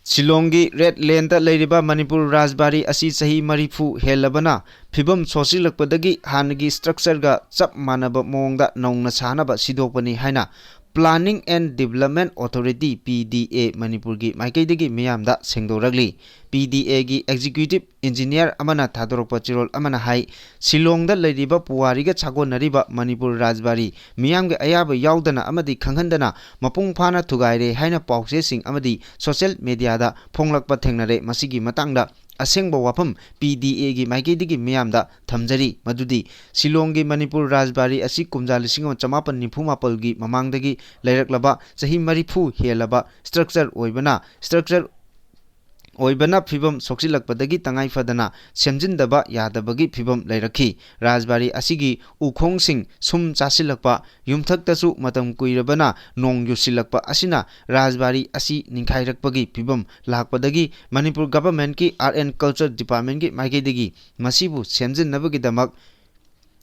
ꯁꯤꯂꯣꯡꯒꯤ ꯔꯦꯗ ꯂꯦꯟꯗ ꯂꯩꯔꯤꯕ ꯃꯅꯤꯄꯨꯔ ꯔꯥꯖꯕꯥꯔꯤ ꯑꯁꯤ ꯆꯍꯤ ꯃꯔꯤꯐꯨ ꯍꯦꯜꯂꯕꯅ ꯐꯤꯕꯝ ꯁꯣꯛꯆꯤꯜꯂꯛꯄꯗꯒꯤ ꯍꯥꯟꯅꯒꯤ ꯁ꯭ꯇ꯭ꯔꯛꯆꯔꯒ ꯆꯞ ꯃꯥꯟꯅꯕ ꯃꯑꯣꯡꯗ ꯅꯧꯅ ꯁꯥꯅꯕ ꯁꯤꯗꯣꯛꯄꯅꯤ ꯍꯥꯏꯅ Planning and Development Authority, P D A, ꯃꯅꯤꯄꯨꯔꯒꯤ ꯃꯥꯏꯀꯩꯗꯒꯤ ꯃꯤꯌꯥꯝꯗ ꯁꯦꯡꯗꯣꯔꯛꯂꯤ꯫ P D Aꯒꯤ executive engineer ꯑꯃꯅ ꯊꯥꯗꯣꯔꯛꯄ ꯆꯦꯔꯣꯜ ꯑꯃꯅ ꯍꯥꯏ, ꯁꯤꯂꯣꯡꯗ ꯂꯩꯔꯤꯕ ꯄꯨꯋꯥꯔꯤꯒ ꯁꯥꯒꯣꯟꯅꯔꯤꯕ ꯃꯅꯤꯄꯨꯔ ꯔꯥꯖꯕꯥꯔꯤ ꯃꯤꯌꯥꯝꯒꯤ ꯑꯌꯥꯕ ꯌꯥꯎꯗꯅ ꯑꯃꯗꯤ ꯈꯪꯍꯟꯗꯅ ꯃꯄꯨꯡ ꯐꯥꯅ ꯊꯨꯒꯥꯏꯔꯦ ꯍꯥꯏꯅ ꯄꯥꯎꯆꯦꯁꯤꯡ ꯑꯃꯗꯤ social mediaꯗ ꯐꯣꯡꯂꯛꯄ ꯊꯦꯡꯅꯔꯦ꯫ ꯃꯁꯤꯒꯤ ꯃꯇꯥꯡꯗ ꯑꯁꯦꯡꯕ ꯋꯥꯐꯝ P D Aꯒꯤ ꯃꯥꯏꯀꯩꯗꯒꯤ ꯃꯤꯌꯥꯝꯗ ꯊꯝꯖꯔꯤ, ꯃꯗꯨꯗꯤ ꯁꯤꯂꯣꯡꯒꯤ ꯃꯅꯤꯄꯨꯔ ꯔꯥꯖꯕꯥꯔꯤ ꯑꯁꯤ ꯀꯨꯝꯖꯥ ꯂꯤꯁꯤꯡ ꯑꯃ ꯆꯃꯥꯄꯟ ꯅꯤꯐꯨ ꯃꯥꯄꯜꯒꯤ ꯃꯃꯥꯡꯗꯒꯤ ꯂꯩꯔꯛꯂꯕ ꯆꯍꯤ ꯃꯔꯤꯐꯨ ꯍꯦꯜꯂꯕ ꯁ꯭ꯇ꯭ꯔꯛꯆꯔ ꯑꯣꯏꯕꯅ, ꯁ꯭ꯇ꯭ꯔꯛꯆꯔ ꯑꯣꯏꯕꯅ ꯐꯤꯕꯝ ꯁꯣꯛꯆꯤꯜꯂꯛꯄꯗꯒꯤ ꯇꯉꯥꯏ ꯐꯗꯅ ꯁꯦꯝꯖꯤꯟꯗꯕ ꯌꯥꯗꯕꯒꯤ ꯐꯤꯕꯝ ꯂꯩꯔꯛꯈꯤ꯫ ꯔꯥꯖꯕꯥꯔꯤ ꯑꯁꯤꯒꯤ ꯎꯈꯣꯡꯁꯤꯡ ꯁꯨꯝ ꯆꯥꯁꯤꯜꯂꯛꯄ, ꯌꯨꯝꯊꯛꯇꯁꯨ ꯃꯇꯝ ꯀꯨꯏꯔꯕꯅ ꯅꯣꯡ ꯌꯨꯁꯤꯜꯂꯛꯄ ꯑꯁꯤꯅ ꯔꯥꯖꯕꯥꯔꯤ ꯑꯁꯤ ꯅꯤꯡꯈꯥꯏꯔꯛꯄꯒꯤ ꯐꯤꯕꯝ ꯂꯥꯛꯄꯗꯒꯤ ꯃꯅꯤꯄꯨꯔ governmentꯀꯤ Art and Culture Departmentꯀꯤ ꯃꯥꯏꯀꯩꯗꯒꯤ ꯃꯁꯤꯕꯨ ꯁꯦꯝꯖꯤꯟꯅꯕꯒꯤꯗꯃꯛ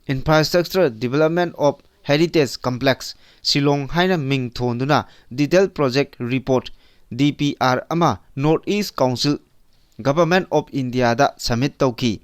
Infrastructure Development of Heritage Complex, Shillong ꯍꯥꯏꯅ ꯃꯤꯡ ꯊꯣꯟꯗꯨꯅ Detail Project Report, D P R, ꯑꯃ North East Council, Government of Indiaꯗ submit ꯇꯧꯈꯤ꯫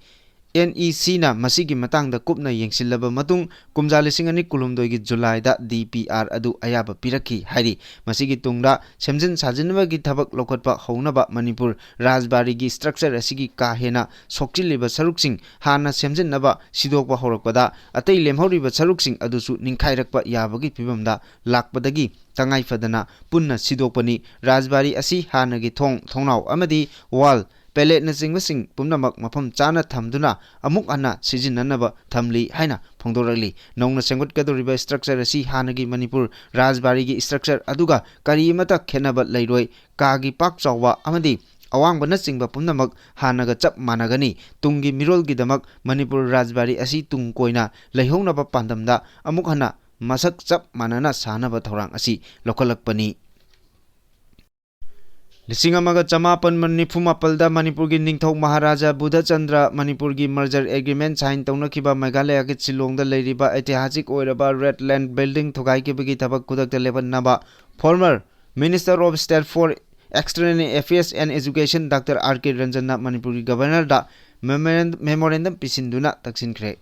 ꯑꯦꯟ ꯏ ꯁꯤꯅ ꯃꯁꯤꯒꯤ ꯃꯇꯥꯡꯗ ꯀꯨꯞꯅ ꯌꯦꯡꯁꯤꯜꯂꯕ ꯃꯇꯨꯡ, ꯀꯨꯝꯖꯥ ꯂꯤꯁꯤꯡ ꯑꯅꯤ ꯀꯨꯟꯍꯨꯝꯗꯣꯏꯒꯤ ꯖꯨꯂꯥꯏꯗ ꯗꯤ ꯄꯤ ꯑꯥꯔ ꯑꯗꯨ ꯑꯌꯥꯕ ꯄꯤꯔꯛꯈꯤ ꯍꯥꯏꯔꯤ꯫ ꯃꯁꯤꯒꯤ ꯇꯨꯡꯗ ꯁꯦꯝꯖꯤꯟ ꯁꯥꯖꯤꯟꯕꯒꯤ ꯊꯕꯛ ꯂꯧꯈꯠꯄ ꯍꯧꯅꯕ ꯃꯅꯤꯄꯨꯔ ꯔꯥꯖꯕꯥꯔꯤꯒꯤ structure ꯑꯁꯤꯒꯤ ꯀꯥ ꯍꯦꯟꯅ ꯁꯣꯛꯆꯤꯜꯂꯤꯕ ꯁꯔꯨꯛꯁꯤꯡ ꯍꯥꯟꯅ ꯁꯦꯝꯖꯤꯟꯅꯕ ꯁꯤꯗꯣꯛꯄ ꯍꯧꯔꯛꯄꯗ, ꯑꯇꯩ ꯂꯦꯝꯍꯧꯔꯤꯕ ꯁꯔꯨꯛꯁꯤꯡ ꯑꯗꯨꯁꯨ ꯅꯤꯡꯈꯥꯏꯔꯛꯄ ꯌꯥꯕꯒꯤ ꯐꯤꯕꯝꯗ ꯂꯥꯛꯄꯗꯒꯤ ꯇꯉꯥꯏ ꯐꯗꯅ ꯄꯨꯟꯅ ꯁꯤꯗꯣꯛꯄꯅꯤ꯫ ꯔꯥꯖꯕꯥꯔꯤ ꯑꯁꯤ ꯍꯥꯟꯅꯒꯤ ꯊꯣꯡ, ꯊꯣꯡꯅꯥꯎ ꯑꯃꯗꯤ wall, palletꯅꯆꯤꯡꯕꯁꯤꯡ ꯄꯨꯝꯅꯃꯛ ꯃꯐꯝ ꯆꯥꯅ ꯊꯝꯗꯨꯅ ꯑꯃꯨꯛ ꯍꯟꯅ ꯁꯤꯖꯤꯟꯅꯅꯕ ꯊꯝꯂꯤ ꯍꯥꯏꯅ ꯐꯣꯡꯗꯣꯔꯛꯂꯤ꯫ ꯅꯧꯅ ꯁꯦꯝꯒꯠꯀꯗꯧꯔꯤꯕ structure ꯑꯁꯤ ꯍꯥꯟꯅꯒꯤ ꯃꯅꯤꯄꯨꯔ ꯔꯥꯖꯕꯥꯔꯤꯒꯤ structure ꯑꯗꯨꯒ ꯀꯔꯤꯃꯠꯇ ꯈꯦꯠꯅꯕ ꯂꯩꯔꯣꯏ꯫ ꯀꯥꯒꯤ ꯄꯥꯛ ꯆꯥꯎꯕ ꯑꯃꯗꯤ ꯑꯋꯥꯡꯕꯅꯆꯤꯡꯕ ꯄꯨꯝꯅꯃꯛ ꯍꯥꯟꯅꯒ ꯆꯞ ꯃꯥꯟꯅꯒꯅꯤ꯫ ꯇꯨꯡꯒꯤ ꯃꯤꯔꯣꯜꯒꯤꯗꯃꯛ ꯃꯅꯤꯄꯨꯔ ꯔꯥꯖꯕꯥꯔꯤ ꯑꯁꯤ ꯇꯨꯡ ꯀꯣꯏꯅ ꯂꯩꯍꯧꯅꯕ ꯄꯥꯟꯗꯝꯗ ꯑꯃꯨꯛ ꯍꯟꯅ ꯃꯁꯛ ꯆꯞ ꯃꯥꯟꯅꯅ ꯁꯥꯅꯕ ꯊꯧꯔꯥꯡ ꯑꯁꯤ ꯂꯧꯈꯠꯂꯛꯄꯅꯤ꯫ ꯂꯤꯁꯤꯡ ꯑꯃꯒ ꯆꯃꯥꯄꯟ ꯅꯤꯐꯨ ꯃꯥꯄꯜꯗ ꯃꯅꯤꯄꯨꯔꯒꯤ ꯅꯤꯡꯊꯧ ꯃꯍꯥꯔꯥꯖꯥ ꯕꯨꯙꯆꯟꯗ꯭ꯔ ꯃꯅꯤꯄꯨꯔꯒꯤ merger agreement sign ꯇꯧꯅꯈꯤꯕ ꯃꯦꯘꯥꯂꯌꯒꯤ ꯁꯤꯂꯣꯡꯗ ꯂꯩꯔꯤꯕ ꯏꯇꯤꯍꯥꯁꯤꯛ ꯑꯣꯏꯔꯕ Red Land Building ꯊꯨꯒꯥꯏꯈꯤꯕꯒꯤ ꯊꯕꯛ ꯈꯨꯗꯛꯇ ꯂꯦꯞꯍꯟꯅꯕ former Minister of State for External Affairs and Education Doctor R K ꯔꯟꯖꯟꯅ ꯃꯅꯤꯄꯨꯔꯒꯤ Governorꯗ memorandum ꯄꯤꯁꯤꯟꯗꯨꯅ ꯇꯛꯁꯤꯟꯈ꯭ꯔꯦ꯫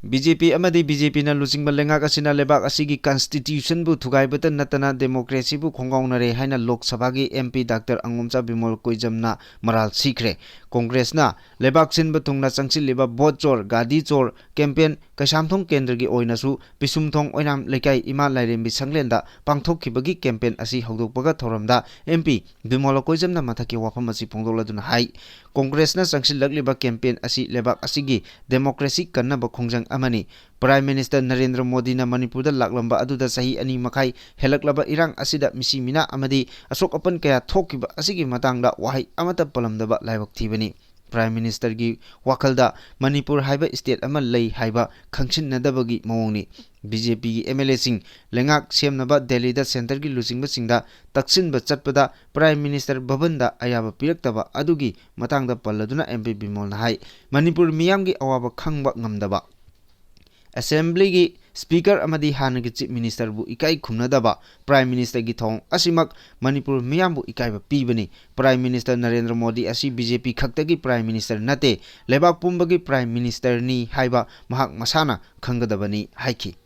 ꯕꯤ ꯖꯦ ꯄꯤ ꯑꯃꯗꯤ ꯕꯤ ꯖꯦ ꯄꯤꯅ ꯂꯨꯆꯤꯡꯕ ꯂꯩꯉꯥꯛ ꯑꯁꯤꯅ ꯂꯩꯕꯥꯛ ꯑꯁꯤꯒꯤ constitutionꯕꯨ ꯊꯨꯒꯥꯏꯕꯇ ꯅꯠꯇꯅ democracyꯕꯨ ꯈꯣꯡꯒꯥꯎꯅꯔꯦ ꯍꯥꯏꯅ ꯂꯣꯛ ꯁꯚꯥꯒꯤ M P Doctor ꯑꯉꯣꯝꯆꯥ ꯕꯤꯃꯣꯜ ꯀꯣꯏꯖꯝꯅ ꯃꯔꯥꯜ ꯁꯤꯈ꯭ꯔꯦ꯫ ꯀꯣꯡꯒ꯭ꯔꯦꯁꯅ ꯂꯩꯕꯥꯛ ꯁꯤꯟꯕ ꯊꯨꯡꯅ ꯆꯪꯁꯤꯜꯂꯤꯕ ꯚꯣꯠ ꯆꯣꯔ, ꯒꯥꯗꯤ ꯆꯣꯔ campaign ꯀꯩꯁꯥꯝꯊꯣꯡ ꯀꯦꯟꯗ꯭ꯔꯒꯤ ꯑꯣꯏꯅꯁꯨ ꯄꯤꯁꯨꯝꯊꯣꯡ ꯑꯣꯏꯅꯥꯝ ꯂꯩꯀꯥꯏ ꯏꯃꯥ ꯂꯥꯏꯔꯦꯝꯕꯤ ꯁꯪꯂꯦꯟꯗ ꯄꯥꯡꯊꯣꯛꯈꯤꯕꯒꯤ campaign ꯑꯁꯤ ꯍꯧꯗꯣꯛꯄꯒ ꯊꯧꯔꯝꯗ M P ꯕꯤꯃꯣꯜ ꯀꯣꯏꯖꯝꯅ ꯃꯊꯛꯀꯤ ꯋꯥꯐꯝ ꯑꯁꯤ ꯐꯣꯡꯗꯣꯛꯂꯗꯨꯅ ꯍꯥꯏ, ꯀꯣꯡꯒ꯭ꯔꯦꯁꯅ ꯆꯪꯁꯤꯜꯂꯛꯂꯤꯕ campaign ꯑꯁꯤ ꯂꯩꯕꯥꯛ ꯑꯁꯤꯒꯤ democracy ꯀꯟꯅꯕ ꯈꯣꯡꯖꯪ ꯑꯃꯅꯤ꯫ Prime Minister ꯅꯔꯦꯟꯗ꯭ꯔ ꯃꯣꯗꯤꯅ ꯃꯅꯤꯄꯨꯔꯗ ꯂꯥꯛꯂꯝꯕ ꯑꯗꯨꯗ ꯆꯍꯤ ꯑꯅꯤ ꯃꯈꯥꯏ ꯍꯦꯜꯂꯛꯂꯕ ꯏꯔꯥꯡ ꯑꯁꯤꯗ ꯃꯤꯁꯤ ꯃꯤꯅꯥ ꯑꯃꯗꯤ ꯑꯁꯣꯛ ꯑꯄꯟ ꯀꯌꯥ ꯊꯣꯛꯈꯤꯕ ꯑꯁꯤꯒꯤ ꯃꯇꯥꯡꯗ ꯋꯥꯍꯩ ꯑꯃꯠꯇ ꯄꯜꯂꯝꯗꯕ ꯂꯥꯏꯕꯛ ꯊꯤꯕꯅꯤ꯫ Prime Ministerꯒꯤ ꯋꯥꯈꯜꯗ ꯃꯅꯤꯄꯨꯔ ꯍꯥꯏꯕ state ꯑꯃ ꯂꯩ ꯍꯥꯏꯕ ꯈꯪꯁꯤꯟꯅꯗꯕꯒꯤ ꯃꯑꯣꯡꯅꯤ꯫ B J Pꯒꯤ M L Aꯁꯤꯡ ꯂꯩꯉꯥꯛ ꯁꯦꯝꯅꯕ ꯗꯦꯜꯂꯤꯗ centreꯒꯤ ꯂꯨꯆꯤꯡꯕꯁꯤꯡꯗ ꯇꯛꯁꯤꯟꯕ ꯆꯠꯄꯗ Prime Minister ꯚꯕꯟꯗ ꯑꯌꯥꯕ ꯄꯤꯔꯛꯇꯕ ꯑꯗꯨꯒꯤ ꯃꯇꯥꯡꯗ ꯄꯜꯂꯗꯨꯅ M P ꯕꯤꯃꯣꯜꯅ ꯍꯥꯏ, ꯃꯅꯤꯄꯨꯔ ꯃꯤꯌꯥꯝꯒꯤ ꯑꯋꯥꯕ ꯈꯪꯕ ꯉꯝꯗꯕ, Assemblyꯒꯤ Speaker ꯑꯃꯗꯤ ꯍꯥꯟꯅꯒꯤ Chief Ministerꯕꯨ ꯏꯀꯥꯏ ꯈꯨꯝꯅꯗꯕ Prime Ministerꯒꯤ ꯊꯧꯑꯣꯡ ꯑꯁꯤꯃꯛ ꯃꯅꯤꯄꯨꯔ ꯃꯤꯌꯥꯝꯕꯨ ꯏꯀꯥꯏꯕ ꯄꯤꯕꯅꯤ꯫ Prime Minister ꯅꯔꯦꯟꯗ꯭ꯔ ꯃꯣꯗꯤ ꯑꯁꯤ BJP ꯈꯛꯇꯒꯤ Prime Minister ꯅꯠꯇꯦ, ꯂꯩꯕꯥꯛ ꯄꯨꯝꯕꯒꯤ Prime Ministerꯅꯤ ꯍꯥꯏꯕ ꯃꯍꯥꯛ ꯃꯁꯥꯅ ꯈꯪꯒꯗꯕꯅꯤ ꯍꯥꯏꯈꯤ꯫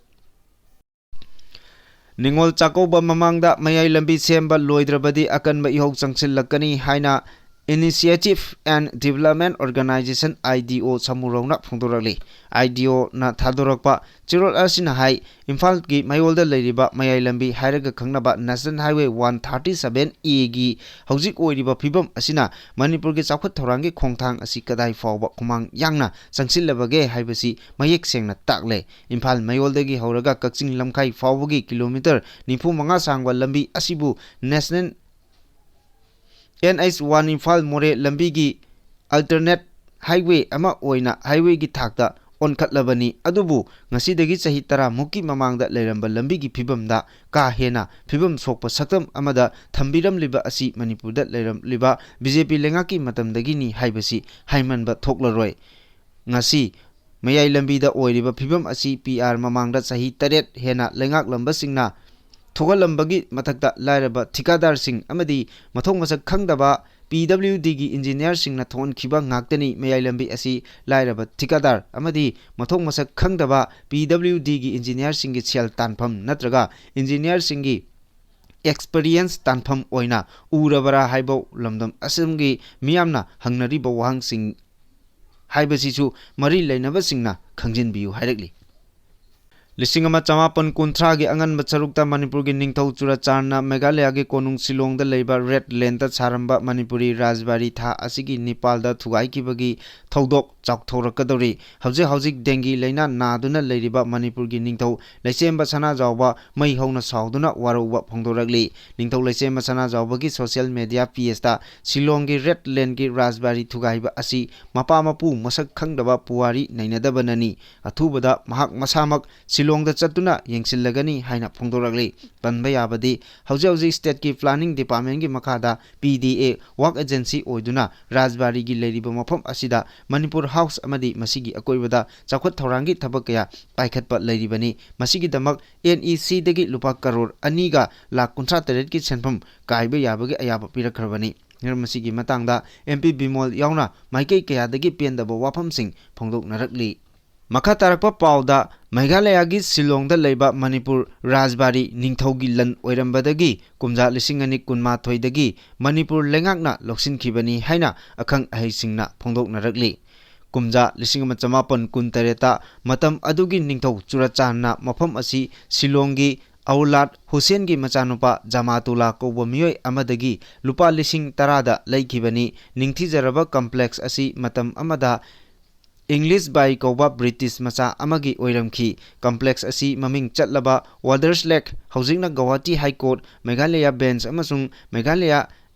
ꯅꯤꯉꯣꯜ ꯆꯥꯛꯀꯧꯕ ꯃꯃꯥꯡꯗ ꯃꯌꯥꯏ ꯂꯝꯕꯤ ꯁꯦꯝꯕ ꯂꯣꯏꯗ꯭ꯔꯕꯗꯤ ꯑꯀꯟꯕ ꯏꯍꯧ ꯆꯪꯁꯤꯜꯂꯛꯀꯅꯤ ꯍꯥꯏꯅ Initiative and Development Organization, IDO, ꯁꯃꯨꯔꯧꯅ ꯐꯣꯡꯗꯣꯔꯛꯂꯤ꯫ IDOꯅ ꯊꯥꯗꯣꯔꯛꯄ ꯆꯦꯔꯣꯜ ꯑꯁꯤꯅ ꯍꯥꯏ, ꯏꯝꯐꯥꯜꯒꯤ ꯃꯌꯣꯜꯗ ꯂꯩꯔꯤꯕ ꯃꯌꯥꯏ ꯂꯝꯕꯤ ꯍꯥꯏꯔꯒ ꯈꯪꯅꯕ National Highway one thirty-seven Aꯒꯤ ꯍꯧꯖꯤꯛ ꯑꯣꯏꯔꯤꯕ ꯐꯤꯕꯝ ꯑꯁꯤꯅ ꯃꯅꯤꯄꯨꯔꯒꯤ ꯆꯥꯎꯈꯠ ꯊꯧꯔꯥꯡꯒꯤ ꯈꯣꯡꯊꯥꯡ ꯑꯁꯤ ꯀꯗꯥꯏ ꯐꯥꯎꯕ ꯈꯨꯃꯥꯡ ꯌꯥꯡꯅ ꯆꯪꯁꯤꯜꯂꯕꯒꯦ ꯍꯥꯏꯕꯁꯤ ꯃꯌꯦꯛ ꯁꯦꯡꯅ ꯇꯥꯛꯂꯦ꯫ ꯏꯝꯐꯥꯜ ꯃꯌꯣꯜꯗꯒꯤ ꯍꯧꯔꯒ ꯀꯛꯆꯤꯡ ꯂꯝꯈꯥꯏ ꯐꯥꯎꯕꯒꯤ ꯀꯤꯂꯣꯃꯤꯇꯔ ꯅꯤꯐꯨ ꯃꯉꯥ ꯁꯥꯡꯕ ꯂꯝꯕꯤ ꯑꯁꯤꯕꯨ National NH one ꯏꯝꯐꯥꯜ ꯃꯣꯔꯦ ꯂꯝꯕꯤꯒꯤ alternate highway ꯑꯃ ꯑꯣꯏꯅ highwayꯒꯤ ꯊꯥꯛꯇ ꯑꯣꯟꯈꯠꯂꯕꯅꯤ꯫ ꯑꯗꯨꯕꯨ ꯉꯁꯤꯗꯒꯤ ꯆꯍꯤ ꯇꯔꯥ ꯃꯨꯛꯀꯤ ꯃꯃꯥꯡꯗ ꯂꯩꯔꯝꯕ ꯂꯝꯕꯤꯒꯤ ꯐꯤꯕꯝꯗ ꯀꯥ ꯍꯦꯟꯅ ꯐꯤꯕꯝ ꯁꯣꯛꯄ ꯁꯛꯇꯝ ꯑꯃꯗ ꯊꯝꯕꯤꯔꯝꯂꯤꯕ ꯑꯁꯤ ꯃꯅꯤꯄꯨꯔꯗ ꯂꯩꯔꯝꯂꯤꯕ BJP ꯂꯩꯉꯥꯛꯀꯤ ꯃꯇꯝꯗꯒꯤꯅꯤ ꯍꯥꯏꯕꯁꯤ ꯍꯥꯏꯃꯟꯕ ꯊꯣꯛꯂꯔꯣꯏ꯫ ꯉꯁꯤ ꯃꯌꯥꯏ ꯂꯝꯕꯤꯗ ꯑꯣꯏꯔꯤꯕ ꯐꯤꯕꯝ ꯑꯁꯤ PR ꯃꯃꯥꯡꯗ ꯆꯍꯤ ꯇꯔꯦꯠ ꯍꯦꯟꯅ ꯂꯩꯉꯥꯛꯂꯝꯕꯁꯤꯡꯅ ꯊꯣꯛꯍꯜꯂꯝꯕꯒꯤ ꯃꯊꯛꯇ ꯂꯥꯏꯔꯕ ꯊꯤꯀꯥꯗꯥꯔꯁꯤꯡ ꯑꯃꯗꯤ ꯃꯊꯣꯡ ꯃꯁꯛ ꯈꯪꯗꯕ PWDꯒꯤ engineerꯁꯤꯡꯅ ꯊꯣꯛꯍꯟꯈꯤꯕ ꯉꯥꯛꯇꯅꯤ꯫ ꯃꯌꯥꯏ ꯂꯝꯕꯤ ꯑꯁꯤ ꯂꯥꯏꯔꯕ ꯊꯤꯀꯥꯗꯥꯔ ꯑꯃꯗꯤ ꯃꯊꯣꯡ ꯃꯁꯛ ꯈꯪꯗꯕ PWDꯒꯤ engineerꯁꯤꯡꯒꯤ ꯁꯦꯜ ꯇꯥꯟꯐꯝ ꯅꯠꯇ꯭ꯔꯒ engineerꯁꯤꯡꯒꯤ experience ꯇꯥꯟꯐꯝ ꯑꯣꯏꯅ ꯎꯔꯕꯔꯥ ꯍꯥꯏꯕ ꯂꯝꯗꯝ ꯑꯁꯤꯒꯤ ꯃꯤꯌꯥꯝꯅ ꯍꯪꯅꯔꯤꯕ ꯋꯥꯍꯪꯁꯤꯡ ꯍꯥꯏꯕꯁꯤꯁꯨ ꯃꯔꯤ ꯂꯩꯅꯕꯁꯤꯡꯅ ꯈꯪꯖꯤꯟꯕꯤꯌꯨ ꯍꯥꯏꯔꯛꯂꯤ꯫ ꯂꯤꯁꯤꯡ ꯑꯃ ꯆꯃꯥꯄꯟ ꯀꯨꯟꯊ꯭ꯔꯥꯒꯤ ꯑꯉꯟꯕ ꯁꯔꯨꯛꯇ ꯃꯅꯤꯄꯨꯔꯒꯤ ꯅꯤꯡꯊꯧ ꯆꯨꯔꯥꯆꯥꯟꯗꯅ ꯃꯦꯘꯥꯂꯌꯥꯒꯤ ꯀꯣꯅꯨꯡ ꯁꯤꯂꯣꯡꯗ ꯂꯩꯕ ꯔꯦꯗ ꯂꯦꯟꯗ ꯁꯥꯔꯝꯕ ꯃꯅꯤꯄꯨꯔꯤ ꯔꯥꯖꯕꯥꯔꯤ ꯊꯥ ꯑꯁꯤꯒꯤ ꯅꯤꯄꯥꯜꯗ ꯊꯨꯒꯥꯏꯈꯤꯕꯒꯤ ꯊꯧꯗꯣꯛ ꯆꯥꯎꯊꯣꯔꯛꯀꯗꯧꯔꯤ꯫ ꯍꯧꯖꯤꯛ ꯍꯧꯖꯤꯛ ꯗꯦꯡꯒꯤ ꯂꯥꯏꯅꯥ ꯅꯥꯗꯨꯅ ꯂꯩꯔꯤꯕ ꯃꯅꯤꯄꯨꯔꯒꯤ ꯅꯤꯡꯊꯧ ꯂꯩꯁꯦꯝꯕ ꯁꯅꯥꯖꯥꯎꯕ ꯃꯩ ꯍꯧꯅ ꯁꯥꯎꯗꯨꯅ ꯋꯥꯔꯧꯕ ꯐꯣꯡꯗꯣꯔꯛꯂꯤ꯫ ꯅꯤꯡꯊꯧ ꯂꯩꯁꯦꯝꯕ ꯁꯅꯥꯖꯥꯎꯕꯒꯤ social media pageꯇ ꯁꯤꯂꯣꯡꯒꯤ ꯔꯦꯗ ꯂꯦꯟꯒꯤ ꯔꯥꯖꯕꯥꯔꯤ ꯊꯨꯒꯥꯏꯕ ꯑꯁꯤ ꯃꯄꯥ ꯃꯄꯨ ꯃꯁꯛ ꯈꯪꯗꯕ ꯄꯨꯋꯥꯔꯤ ꯅꯩꯅꯗꯕꯅꯅꯤ꯫ ꯑꯊꯨꯕꯗ ꯃꯍꯥꯛ ꯃꯁꯥꯃꯛ ꯂꯣꯡꯗ ꯆꯠꯇꯨꯅ ꯌꯦꯡꯁꯤꯜꯂꯒꯅꯤ ꯍꯥꯏꯅ ꯐꯣꯡꯗꯣꯔꯛꯂꯤ꯫ ꯄꯟꯕ ꯌꯥꯕꯗꯤ, ꯍꯧꯖꯤꯛ ꯍꯧꯖꯤꯛ ꯁ꯭ꯇꯦꯠꯀꯤ ꯄ꯭ꯂꯥꯅꯤꯡ ꯗꯤꯄꯥꯔꯠꯃꯦꯟꯒꯤ ꯃꯈꯥꯗ ꯄꯤ ꯗꯤ ꯑꯦ ꯋꯥꯔꯛ ꯑꯦꯖꯦꯟꯁꯤ ꯑꯣꯏꯗꯨꯅ ꯔꯥꯖꯕꯥꯔꯤꯒꯤ ꯂꯩꯔꯤꯕ ꯃꯐꯝ ꯑꯁꯤꯗ ꯃꯅꯤꯄꯨꯔ ꯍꯥꯎꯁ ꯑꯃꯗꯤ ꯃꯁꯤꯒꯤ ꯑꯀꯣꯏꯕꯗ ꯆꯥꯎꯈꯠ ꯊꯧꯔꯥꯡꯒꯤ ꯊꯕꯛ ꯀꯌꯥ ꯄꯥꯏꯈꯠꯄ ꯂꯩꯔꯤꯕꯅꯤ꯫ ꯃꯁꯤꯒꯤꯗꯃꯛ ꯑꯦꯟ ꯏ ꯁꯤꯗꯒꯤ ꯂꯨꯄꯥ ꯀꯔꯣꯔ ꯑꯅꯤꯒ ꯂꯥꯈ ꯀꯨꯟꯊ꯭ꯔꯥ ꯇꯔꯦꯠꯀꯤ ꯁꯦꯟꯐꯝ ꯀꯥꯏꯕ ꯌꯥꯕꯒꯤ ꯑꯌꯥꯕ ꯄꯤꯔꯛꯈ꯭ꯔꯕꯅꯤ꯫ ꯃꯁꯤꯒꯤ ꯃꯇꯥꯡꯗ ꯑꯦꯝ ꯄꯤ ꯕꯤꯃꯣꯜ ꯌꯥꯎꯅ ꯃꯥꯏꯀꯩ ꯀꯌꯥꯗꯒꯤ ꯄꯦꯟꯗꯕ ꯋꯥꯐꯝꯁꯤꯡ ꯐꯣꯡꯗꯣꯛꯅꯔꯛꯂꯤ꯫ ꯃꯈꯥ ꯇꯥꯔꯛꯄ ꯄꯥꯎꯗ, ꯃꯦꯘꯥꯂꯌꯥꯒꯤ ꯁꯤꯂꯣꯡꯗ ꯂꯩꯕ ꯃꯅꯤꯄꯨꯔ ꯔꯥꯖꯕꯥꯔꯤ ꯅꯤꯡꯊꯧꯒꯤ ꯂꯟ ꯑꯣꯏꯔꯝꯕꯗꯒꯤ ꯀꯨꯝꯖꯥ ꯂꯤꯁꯤꯡ ꯑꯅꯤ ꯀꯨꯟꯃꯥꯊꯣꯏꯗꯒꯤ ꯃꯅꯤꯄꯨꯔ ꯂꯩꯉꯥꯛꯅ ꯂꯧꯁꯤꯟꯈꯤꯕꯅꯤ ꯍꯥꯏꯅ ꯑꯈꯪ ꯑꯍꯩꯁꯤꯡꯅ ꯐꯣꯡꯗꯣꯛꯅꯔꯛꯂꯤ꯫ ꯀꯨꯝꯖꯥ ꯂꯤꯁꯤꯡ ꯑꯃ ꯆꯃꯥꯄꯟ ꯀꯨꯟꯇꯔꯦꯠꯇ ꯃꯇꯝ ꯑꯗꯨꯒꯤ ꯅꯤꯡꯊꯧ ꯆꯨꯔꯆꯥꯟꯅ ꯃꯐꯝ ꯑꯁꯤ ꯁꯤꯂꯣꯡꯒꯤ ꯑꯧꯂꯥꯗ ꯍꯨꯁꯦꯟꯒꯤ ꯃꯆꯥꯅꯨꯄꯥ ꯖꯃꯥꯇꯨꯂꯥ ꯀꯧꯕ ꯃꯤꯑꯣꯏ ꯑꯃꯗꯒꯤ ꯂꯨꯄꯥ ꯂꯤꯁꯤꯡ ꯇꯔꯥꯗ ꯂꯩꯈꯤꯕꯅꯤ꯫ ꯅꯤꯡꯊꯤꯖꯔꯕ ꯀꯝꯄ꯭ꯂꯦꯛꯁ ꯑꯁꯤ ꯃꯇꯝ ꯑꯃꯗ ꯏꯪꯂꯤꯁ ꯕꯥꯏ ꯀꯧꯕ ꯕ꯭ꯔꯤꯇꯤꯁ ꯃꯆꯥ ꯑꯃꯒꯤ ꯑꯣꯏꯔꯝꯈꯤ꯫ ꯀꯝꯄ꯭ꯂꯦꯛꯁ ꯑꯁꯤ ꯃꯃꯤꯡ ꯆꯠꯂꯕ ꯋꯥꯗꯔꯁ ꯂꯦꯛ, ꯍꯧꯖꯤꯛꯅ Guwahati high court, Meghalaya bench ꯑꯃꯁꯨꯡ ꯃꯦꯘꯥꯂꯌꯥ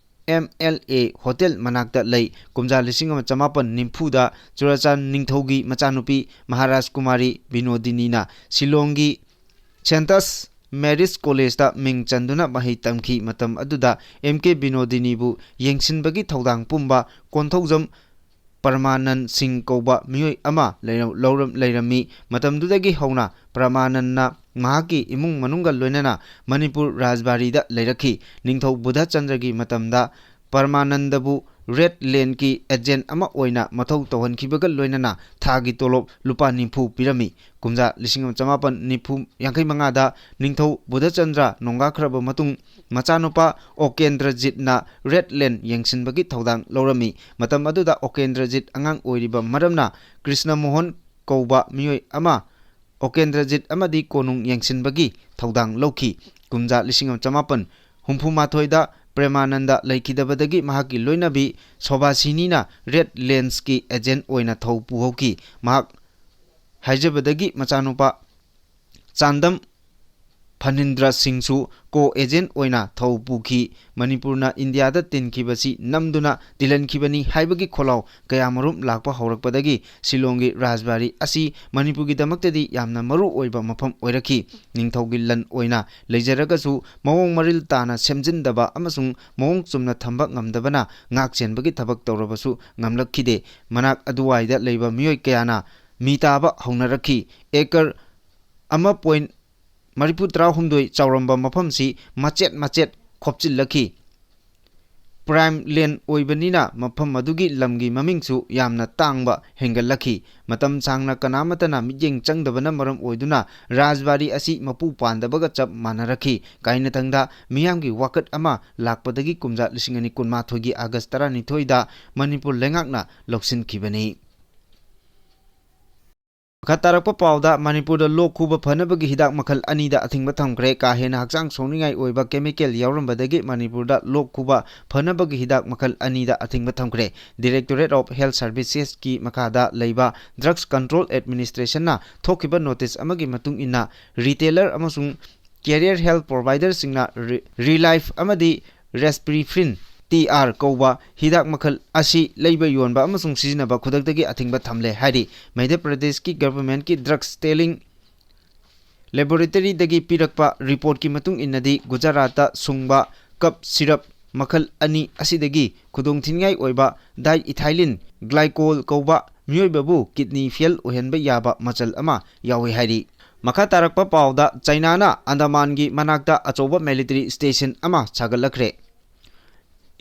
ꯑꯦꯝ ꯑꯦꯜ ꯑꯦ ꯍꯣꯇꯦꯜ ꯃꯅꯥꯛꯇ ꯂꯩ꯫ ꯀꯨꯝꯖꯥ ꯂꯤꯁꯤꯡ ꯑꯃ ꯆꯃꯥꯄꯟ ꯅꯤꯐꯨꯗ ꯆꯨꯔꯥꯆꯥꯟ ꯅꯤꯡꯊꯧꯒꯤ ꯃꯆꯥꯅꯨꯄꯤ ꯃꯍꯥꯔꯥꯖ ꯀꯨꯃꯥꯔꯤ ꯕꯤꯅꯣꯗꯤꯅꯤꯅ ꯁꯤꯂꯣꯡꯒꯤ ꯁꯦꯟꯇꯁ ꯃꯦꯔꯤꯁ ꯀꯣꯂꯦꯖꯇ ꯃꯤꯡ ꯆꯟꯗꯨꯅ ꯃꯍꯩ ꯇꯝꯈꯤ꯫ ꯃꯇꯝ ꯑꯗꯨꯗ ꯑꯦꯝ ꯀꯦ ꯕꯤꯅꯣꯗꯤꯅꯤꯕꯨ ꯌꯦꯡꯁꯤꯟꯕꯒꯤ ꯊꯧꯗꯥꯡ ꯄꯨꯝꯕ ꯀꯣꯟꯊꯧꯖꯝ ꯄꯔꯃꯥꯅꯟ ꯁꯤꯡ ꯀꯧꯕ ꯃꯤꯑꯣꯏ ꯑꯃ ꯂꯩꯔ-, ꯂꯧꯔꯝ-, ꯂꯩꯔꯝꯃꯤ꯫ ꯃꯇꯝꯗꯨꯗꯒꯤ ꯍꯧꯅ ꯄꯔꯃꯥꯅꯟꯅ ꯃꯍꯥꯛꯀꯤ ꯏꯃꯨꯡ ꯃꯅꯨꯡꯒ ꯂꯣꯏꯅꯅ ꯃꯅꯤꯄꯨꯔ ꯔꯥꯖꯕꯥꯔꯤꯗ ꯂꯩꯔꯛꯈꯤ꯫ ꯅꯤꯡꯊꯧ ꯕꯨꯙꯆꯟꯗ꯭ꯔꯒꯤ ꯃꯇꯝꯗ ꯄꯔꯃꯥꯅꯟꯗꯕꯨ ꯔꯦꯗ ꯂꯦꯟꯒꯤ ꯑꯦꯖꯦꯟ ꯑꯃ ꯑꯣꯏꯅ ꯃꯊꯧ ꯇꯧꯍꯟꯈꯤꯕꯒ ꯂꯣꯏꯅꯅ ꯊꯥꯒꯤ ꯇꯣꯂꯣꯞ ꯂꯨꯄꯥ ꯅꯤꯐꯨ ꯄꯤꯔꯝꯃꯤ꯫ ꯀꯨꯝꯖꯥ ꯂꯤꯁꯤꯡ ꯑꯃ ꯆꯃꯥꯄꯟ ꯅꯤꯐꯨ, ꯌꯥꯡꯈꯩ ꯃꯉꯥꯗ ꯅꯤꯡꯊꯧ ꯕꯨꯙꯆꯟꯗ꯭ꯔ ꯅꯣꯡꯒꯥꯈ꯭ꯔꯕ ꯃꯇꯨꯡ, ꯃꯆꯥꯅꯨꯄꯥ ꯑꯣꯀꯦꯟꯗ꯭ꯔꯖꯤꯠꯅ ꯔꯦꯗ ꯂꯦꯟ ꯌꯦꯡꯁꯤꯟꯕꯒꯤ ꯊꯧꯗꯥꯡ ꯂꯧꯔꯝꯃꯤ꯫ ꯃꯇꯝ ꯑꯗꯨꯗ ꯑꯣꯀꯦꯟꯗ꯭ꯔꯖꯤꯠ ꯑꯉꯥꯡ ꯑꯣꯏꯔꯤꯕ ꯃꯔꯝꯅ ꯀ꯭ꯔꯤꯁꯅ ꯃꯣꯍꯟ ꯀꯧꯕ ꯃꯤꯑꯣꯏ ꯑꯃ ꯑꯣꯀꯦꯟꯗ꯭ꯔꯖꯤꯠ ꯑꯃꯗꯤ ꯀꯣꯅꯨꯡ ꯌꯦꯡꯁꯤꯟꯕꯒꯤ ꯊꯧꯗꯥꯡ ꯂꯧꯈꯤ꯫ ꯀꯨꯝꯖꯥ ꯂꯤꯁꯤꯡ ꯑꯃ ꯆꯃꯥꯄꯟ ꯍꯨꯝꯐꯨ ꯃꯥꯊꯣꯏꯗ ꯄ꯭ꯔꯦꯃꯥꯅꯟꯗ ꯂꯩꯈꯤꯗꯕꯗꯒꯤ ꯃꯍꯥꯛꯀꯤ ꯂꯣꯏꯅꯕꯤ ꯁꯣꯚꯥꯁꯤꯅꯤꯅ ꯔꯦꯗ ꯂꯦꯟꯁꯀꯤ ꯑꯦꯖꯦꯟ ꯑꯣꯏꯅ ꯊꯧ ꯄꯨꯍꯧꯈꯤ꯫ ꯃꯍꯥꯛ ꯍꯥꯏꯖꯕꯗꯒꯤ ꯃꯆꯥꯅꯨꯄꯥ ꯆꯥꯟꯗꯝ ꯐꯅꯤꯟꯗ꯭ꯔ ꯁꯤꯡꯁꯨ ꯀꯣ ꯑꯦꯖꯦꯟ ꯑꯣꯏꯅ ꯊꯧ ꯄꯨꯈꯤ꯫ ꯃꯅꯤꯄꯨꯔꯅ ꯏꯟꯗꯤꯌꯥꯗ ꯇꯤꯟꯈꯤꯕꯁꯤ ꯅꯝꯗꯨꯅ ꯇꯤꯜꯍꯟꯈꯤꯕꯅꯤ ꯍꯥꯏꯕꯒꯤ ꯈꯣꯜꯂꯥꯎ ꯀꯌꯥꯃꯔꯨꯝ ꯂꯥꯛꯄ ꯍꯧꯔꯛꯄꯗꯒꯤ ꯁꯤꯂꯣꯡꯒꯤ ꯔꯥꯖꯕꯥꯔꯤ ꯑꯁꯤ ꯃꯅꯤꯄꯨꯔꯒꯤꯗꯃꯛꯇꯗꯤ ꯌꯥꯝꯅ ꯃꯔꯨ ꯑꯣꯏꯕ ꯃꯐꯝ ꯑꯣꯏꯔꯛꯈꯤ꯫ ꯅꯤꯡꯊꯧꯒꯤ ꯂꯟ ꯑꯣꯏꯅ ꯂꯩꯖꯔꯒꯁꯨ ꯃꯑꯣꯡ ꯃꯔꯤꯜ ꯇꯥꯅ ꯁꯦꯝꯖꯤꯟꯗꯕ ꯑꯃꯁꯨꯡ ꯃꯑꯣꯡ ꯆꯨꯝꯅ ꯊꯝꯕ ꯉꯝꯗꯕꯅ ꯉꯥꯛ ꯁꯦꯟꯕꯒꯤ ꯊꯕꯛ ꯇꯧꯔꯕꯁꯨ ꯉꯝꯂꯛꯈꯤꯗꯦ꯫ ꯃꯅꯥꯛ ꯑꯗꯨꯋꯥꯏꯗ ꯂꯩꯕ ꯃꯤꯑꯣꯏ ꯀꯌꯥꯅ ꯃꯤ ꯇꯥꯕ ꯍꯧꯅꯔꯛꯈꯤ꯫ ꯑꯦꯀꯔ ꯑꯃ ꯄꯣꯏꯟ ꯃꯔꯤꯐꯨ ꯇꯔꯥꯍꯨꯝꯗꯣꯏ ꯆꯥꯎꯔꯝꯕ ꯃꯐꯝꯁꯤ ꯃꯆꯦꯠ ꯃꯆꯦꯠ ꯈꯣꯞꯆꯤꯜꯂꯛꯈꯤ꯫ ꯄ꯭ꯔꯥꯏꯝ ꯂꯦꯟ ꯑꯣꯏꯕꯅꯤꯅ ꯃꯐꯝ ꯑꯗꯨꯒꯤ ꯂꯝꯒꯤ ꯃꯃꯤꯡꯁꯨ ꯌꯥꯝꯅ ꯇꯥꯡꯕ ꯍꯦꯟꯒꯠꯂꯛꯈꯤ꯫ ꯃꯇꯝ ꯁꯥꯡꯅ ꯀꯅꯥꯃꯠꯇꯅ ꯃꯤꯠꯌꯦꯡ ꯆꯪꯗꯕꯅ ꯃꯔꯝ ꯑꯣꯏꯗꯨꯅ ꯔꯥꯖꯕꯥꯔꯤ ꯑꯁꯤ ꯃꯄꯨ ꯄꯥꯟꯗꯕꯒ ꯆꯞ ꯃꯥꯟꯅꯔꯛꯈꯤ꯫ ꯀꯥꯏꯅꯊꯪꯗ ꯃꯤꯌꯥꯝꯒꯤ ꯋꯥꯀꯠ ꯑꯃ ꯂꯥꯛꯄꯗꯒꯤ ꯀꯨꯝꯖꯥ ꯂꯤꯁꯤꯡ ꯑꯅꯤ ꯀꯨꯟꯃꯥꯊꯣꯏꯒꯤ ꯑꯥꯒꯁ ꯇꯔꯥꯅꯤꯊꯣꯏꯗ ꯃꯅꯤꯄꯨꯔ ꯂꯩꯉꯥꯛꯅ ꯂꯧꯁꯤꯟꯈꯤꯕꯅꯤ꯫ ꯃꯈꯥ ꯇꯥꯔꯛꯄ ꯄꯥꯎꯗ, ꯃꯅꯤꯄꯨꯔꯗ ꯂꯣꯛ ꯈꯨꯕ ꯐꯅꯕꯒꯤ ꯍꯤꯗꯥꯛ ꯃꯈꯜ ꯑꯅꯤꯗ ꯑꯊꯤꯡꯕ ꯊꯝꯈ꯭ꯔꯦ꯫ ꯀꯥ ꯍꯦꯟꯅ ꯍꯛꯆꯥꯡ ꯁꯣꯛꯅꯤꯡꯉꯥꯏ ꯑꯣꯏꯕ ꯀꯦꯃꯤꯀꯦꯜ ꯌꯥꯎꯔꯝꯕꯗꯒꯤ ꯃꯅꯤꯄꯨꯔꯗ ꯂꯣꯛ ꯈꯨꯕ ꯐꯅꯕꯒꯤ ꯍꯤꯗꯥꯛ ꯃꯈꯜ ꯑꯅꯤꯗ ꯑꯊꯤꯡꯕ ꯊꯝꯈ꯭ꯔꯦ꯫ Directorate of Health Servicesꯀꯤ ꯃꯈꯥꯗ ꯂꯩꯕ Drugs Control Administrationꯅ ꯊꯣꯛꯈꯤꯕ ꯅꯣꯇꯤꯁ ꯑꯃꯒꯤ ꯃꯇꯨꯡ ꯏꯟꯅ, ꯔꯤꯇꯦꯂꯔ ꯑꯃꯁꯨꯡ ꯀꯦꯔꯤꯌꯔ ꯍꯦꯜꯊ ꯄ꯭ꯔꯣꯚꯥꯏꯗꯔꯁꯤꯡꯅ ꯔꯤ-, ꯔꯤꯂꯥꯏꯐ ꯑꯃꯗꯤ ꯔꯦꯁꯄ꯭ꯔꯤꯐ꯭ꯔꯤꯟ, ꯇꯤ ꯑꯥꯔ ꯀꯧꯕ ꯍꯤꯗꯥꯛ ꯃꯈꯜ ꯑꯁꯤ ꯂꯩꯕ, ꯌꯣꯟꯕ ꯑꯃꯁꯨꯡ ꯁꯤꯖꯤꯟꯅꯕ ꯈꯨꯗꯛꯇꯒꯤ ꯑꯊꯤꯡꯕ ꯊꯝꯂꯦ ꯍꯥꯏꯔꯤ꯫ ꯃꯙ꯭ꯌ ꯄ꯭ꯔꯗꯦꯁꯀꯤ ꯒꯚꯔꯟꯃꯦꯟꯠꯀꯤ ꯗ꯭ꯔꯒꯁ ꯇꯦꯂꯤꯡ ꯂꯦꯕꯣꯔꯦꯇꯔꯤꯗꯒꯤ ꯄꯤꯔꯛꯄ ꯔꯤꯄꯣꯔꯠꯀꯤ ꯃꯇꯨꯡ ꯏꯟꯅꯗꯤ, ꯒꯨꯖꯔꯥꯠꯇ ꯁꯨꯡꯕ ꯀꯞ ꯁꯤꯔꯞ ꯃꯈꯜ ꯑꯅꯤ ꯑꯁꯤꯗꯒꯤ ꯈꯨꯗꯣꯡꯊꯤꯅꯤꯡꯉꯥꯏ ꯑꯣꯏꯕ ꯗꯥꯏꯏꯊꯥꯏꯂꯤꯟ ꯒ꯭ꯂꯥꯏꯀꯣꯜ ꯀꯧꯕ ꯃꯤꯑꯣꯏꯕꯕꯨ ꯀꯤꯗꯅꯤ ꯐꯦꯜ ꯑꯣꯏꯍꯟꯕ ꯌꯥꯕ ꯃꯆꯜ ꯑꯃ ꯌꯥꯎꯏ ꯍꯥꯏꯔꯤ꯫ ꯃꯈꯥ ꯇꯥꯔꯛꯄ ꯄꯥꯎꯗ, ꯆꯥꯏꯅꯥꯅ ꯑꯟꯗꯃꯥꯟꯒꯤ ꯃꯅꯥꯛꯇ ꯑꯆꯧꯕ ꯃꯤꯂꯤꯇꯔꯤ ꯁ꯭ꯇꯦꯁꯟ ꯑꯃ ꯁꯥꯒꯠꯂꯛꯈ꯭ꯔꯦ꯫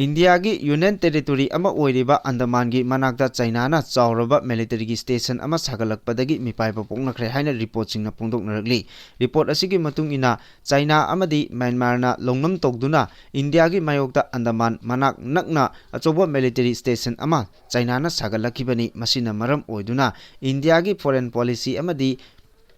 ꯏꯟꯗꯤꯌꯥꯒꯤ ꯌꯨꯅꯤꯌꯟ ꯇꯦꯔꯤꯇꯣꯔꯤ ꯑꯃ ꯑꯣꯏꯔꯤꯕ ꯑꯟꯗꯃꯥꯟꯒꯤ ꯃꯅꯥꯛꯇ ꯆꯥꯏꯅꯥꯅ ꯆꯥꯎꯔꯕ ꯃꯤꯂꯤꯇꯔꯤꯒꯤ ꯁ꯭ꯇꯦꯁꯟ ꯑꯃ ꯁꯥꯒꯠꯂꯛꯄꯗꯒꯤ ꯃꯤꯄꯥꯏꯕ ꯄꯣꯛꯅꯈ꯭ꯔꯦ ꯍꯥꯏꯅ ꯔꯤꯄꯣꯔꯠꯁꯤꯡꯅ ꯐꯣꯡꯗꯣꯛꯅꯔꯛꯂꯤ꯫ ꯔꯤꯄꯣꯔꯠ ꯑꯁꯤꯒꯤ ꯃꯇꯨꯡ ꯏꯟꯅ, ꯆꯥꯏꯅꯥ ꯑꯃꯗꯤ ꯃ꯭ꯌꯥꯟꯃꯥꯔꯅ ꯂꯧꯅꯝ ꯇꯧꯗꯨꯅ ꯏꯟꯗꯤꯌꯥꯒꯤ ꯃꯥꯌꯣꯛꯇ ꯑꯟꯗꯃꯥꯟ ꯃꯅꯥꯛ ꯅꯛꯅ ꯑꯆꯧꯕ ꯃꯤꯂꯤꯇꯔꯤ ꯁ꯭ꯇꯦꯁꯟ ꯑꯃ ꯆꯥꯏꯅꯥꯅ ꯁꯥꯒꯠꯂꯛꯈꯤꯕꯅꯤ꯫ ꯃꯁꯤꯅ ꯃꯔꯝ ꯑꯣꯏꯗꯨꯅ ꯏꯟꯗꯤꯌꯥꯒꯤ ꯐꯣꯔꯦꯟ ꯄꯣꯂꯤꯁꯤ ꯑꯃꯗꯤ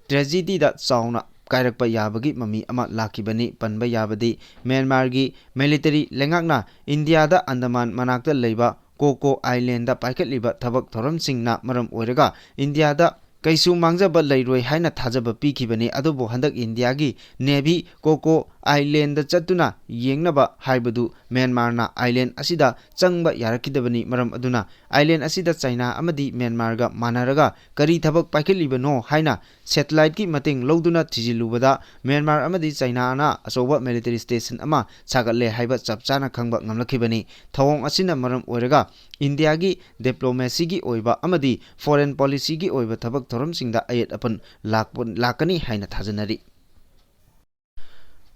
ꯇ꯭ꯔꯦꯖꯦꯗꯤꯗ ꯆꯥꯎꯅ ꯀꯥꯏꯔꯛꯄ ꯌꯥꯕꯒꯤ ꯃꯃꯤ ꯑꯃ ꯂꯥꯛꯈꯤꯕꯅꯤ꯫ ꯄꯟꯕ ꯌꯥꯕꯗꯤ, ꯃ꯭ꯌꯥꯟꯃꯥꯔꯒꯤ ꯃꯤꯂꯤꯇꯔꯤ ꯂꯩꯉꯥꯛꯅ ꯏꯟꯗꯤꯌꯥꯗ ꯑꯟꯗꯃꯥꯟ ꯃꯅꯥꯛꯇ ꯂꯩꯕ ꯀꯣꯀꯣ ꯑꯥꯏꯂꯦꯟꯗ ꯄꯥꯏꯈꯠꯂꯤꯕ ꯊꯕꯛ ꯊꯧꯔꯝꯁꯤꯡꯅ ꯃꯔꯝ ꯑꯣꯏꯔꯒ ꯏꯟꯗꯤꯌꯥꯗ ꯀꯩꯁꯨ ꯃꯥꯡꯖꯕ ꯂꯩꯔꯣꯏ ꯍꯥꯏꯅ ꯊꯥꯖꯕ ꯄꯤꯈꯤꯕꯅꯤ꯫ ꯑꯗꯨꯕꯨ ꯍꯟꯗꯛ ꯏꯟꯗꯤꯌꯥꯒꯤ ꯅꯦꯚꯤ ꯀꯣꯀꯣ ꯑꯥꯏꯂꯦꯟꯗ ꯆꯠꯇꯨꯅ ꯌꯦꯡꯅꯕ ꯍꯥꯏꯕꯗꯨ ꯃ꯭ꯌꯥꯟꯃꯥꯔꯅ ꯑꯥꯏꯂꯦꯟ ꯑꯁꯤꯗ ꯆꯪꯕ ꯌꯥꯔꯛꯈꯤꯗꯕꯅꯤ꯫ ꯃꯔꯝ ꯑꯗꯨꯅ ꯑꯥꯏꯂꯦꯟ ꯑꯁꯤꯗ ꯆꯥꯏꯅꯥ ꯑꯃꯗꯤ ꯃ꯭ꯌꯥꯟꯃꯥꯔꯒ ꯃꯥꯟꯅꯔꯒ ꯀꯔꯤ ꯊꯕꯛ ꯄꯥꯏꯈꯠꯂꯤꯕꯅꯣ ꯍꯥꯏꯅ ꯁꯦꯇꯦꯂꯥꯏꯠꯀꯤ ꯃꯇꯦꯡ ꯂꯧꯗꯨꯅ ꯊꯤꯖꯤꯜꯂꯨꯕꯗ ꯃ꯭ꯌꯥꯟꯃꯥꯔ ꯑꯃꯗꯤ ꯆꯥꯏꯅꯥꯅ ꯑꯆꯧꯕ ꯃꯤꯂꯤꯇꯔꯤ ꯁ꯭ꯇꯦꯁꯟ ꯑꯃ ꯁꯥꯒꯠꯂꯦ ꯍꯥꯏꯕ ꯆꯞ ꯆꯥꯅ ꯈꯪꯕ ꯉꯝꯂꯛꯈꯤꯕꯅꯤ꯫ ꯊꯧꯑꯣꯡ ꯑꯁꯤꯅ ꯃꯔꯝ ꯑꯣꯏꯔꯒ ꯏꯟꯗꯤꯌꯥꯒꯤ ꯗꯤꯄ꯭ꯂꯣꯃꯦꯁꯤꯒꯤ ꯑꯣꯏꯕ ꯑꯃꯗꯤ ꯐꯣꯔꯦꯟ ꯄꯣꯂꯤꯁꯤꯒꯤ ꯑꯣꯏꯕ ꯊꯕꯛ ꯊꯧꯔꯝꯁꯤꯡꯗ ꯑꯌꯦꯠ ꯑꯄꯟ ꯂꯥꯛꯄ-, ꯂꯥꯛꯀꯅꯤ ꯍꯥꯏꯅ ꯊꯥꯖꯅꯔꯤ꯫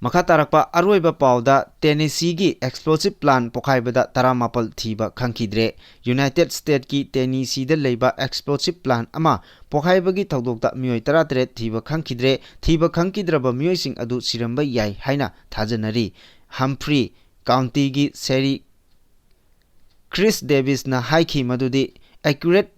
ꯃꯈꯥ ꯇꯥꯔꯛꯄ ꯑꯔꯣꯏꯕ ꯄꯥꯎꯗ, ꯇꯦꯅꯤꯁꯤꯒꯤ ꯑꯦꯛꯁꯄ꯭ꯂꯣꯁꯤꯚ ꯄ꯭ꯂꯥꯟ ꯄꯣꯈꯥꯏꯕꯗ ꯇꯔꯥꯃꯥꯄꯜ ꯊꯤꯕ ꯈꯪꯈꯤꯗ꯭ꯔꯦ꯫ ꯌꯨꯅꯥꯏꯇꯦꯗ ꯁ꯭ꯇꯦꯠꯀꯤ ꯇꯦꯅꯤꯁꯤꯗ ꯂꯩꯕ ꯑꯦꯛꯁꯄ꯭ꯂꯣꯁꯤꯚ ꯄ꯭ꯂꯥꯟ ꯑꯃ ꯄꯣꯈꯥꯏꯕꯒꯤ ꯊꯧꯗꯣꯛꯇ ꯃꯤꯑꯣꯏ ꯇꯔꯥꯇꯔꯦꯠ ꯊꯤꯕ ꯈꯪꯈꯤꯗ꯭ꯔꯦ꯫ ꯊꯤꯕ ꯈꯪꯈꯤꯗ꯭ꯔꯕ ꯃꯤꯑꯣꯏꯁꯤꯡ ꯑꯗꯨ ꯁꯤꯔꯝꯕ ꯌꯥꯏ ꯍꯥꯏꯅ ꯊꯥꯖꯅꯔꯤ꯫ ꯍꯝꯐ꯭ꯔꯤ ꯀꯥꯎꯟꯇꯤꯒꯤ ꯁꯦꯔꯤ ꯀ꯭ꯔꯤꯁ ꯗꯦꯕꯤꯁꯅ ꯍꯥꯏꯈꯤ ꯃꯗꯨꯗꯤ ꯑꯦꯀ꯭ꯌꯨꯔꯦꯠ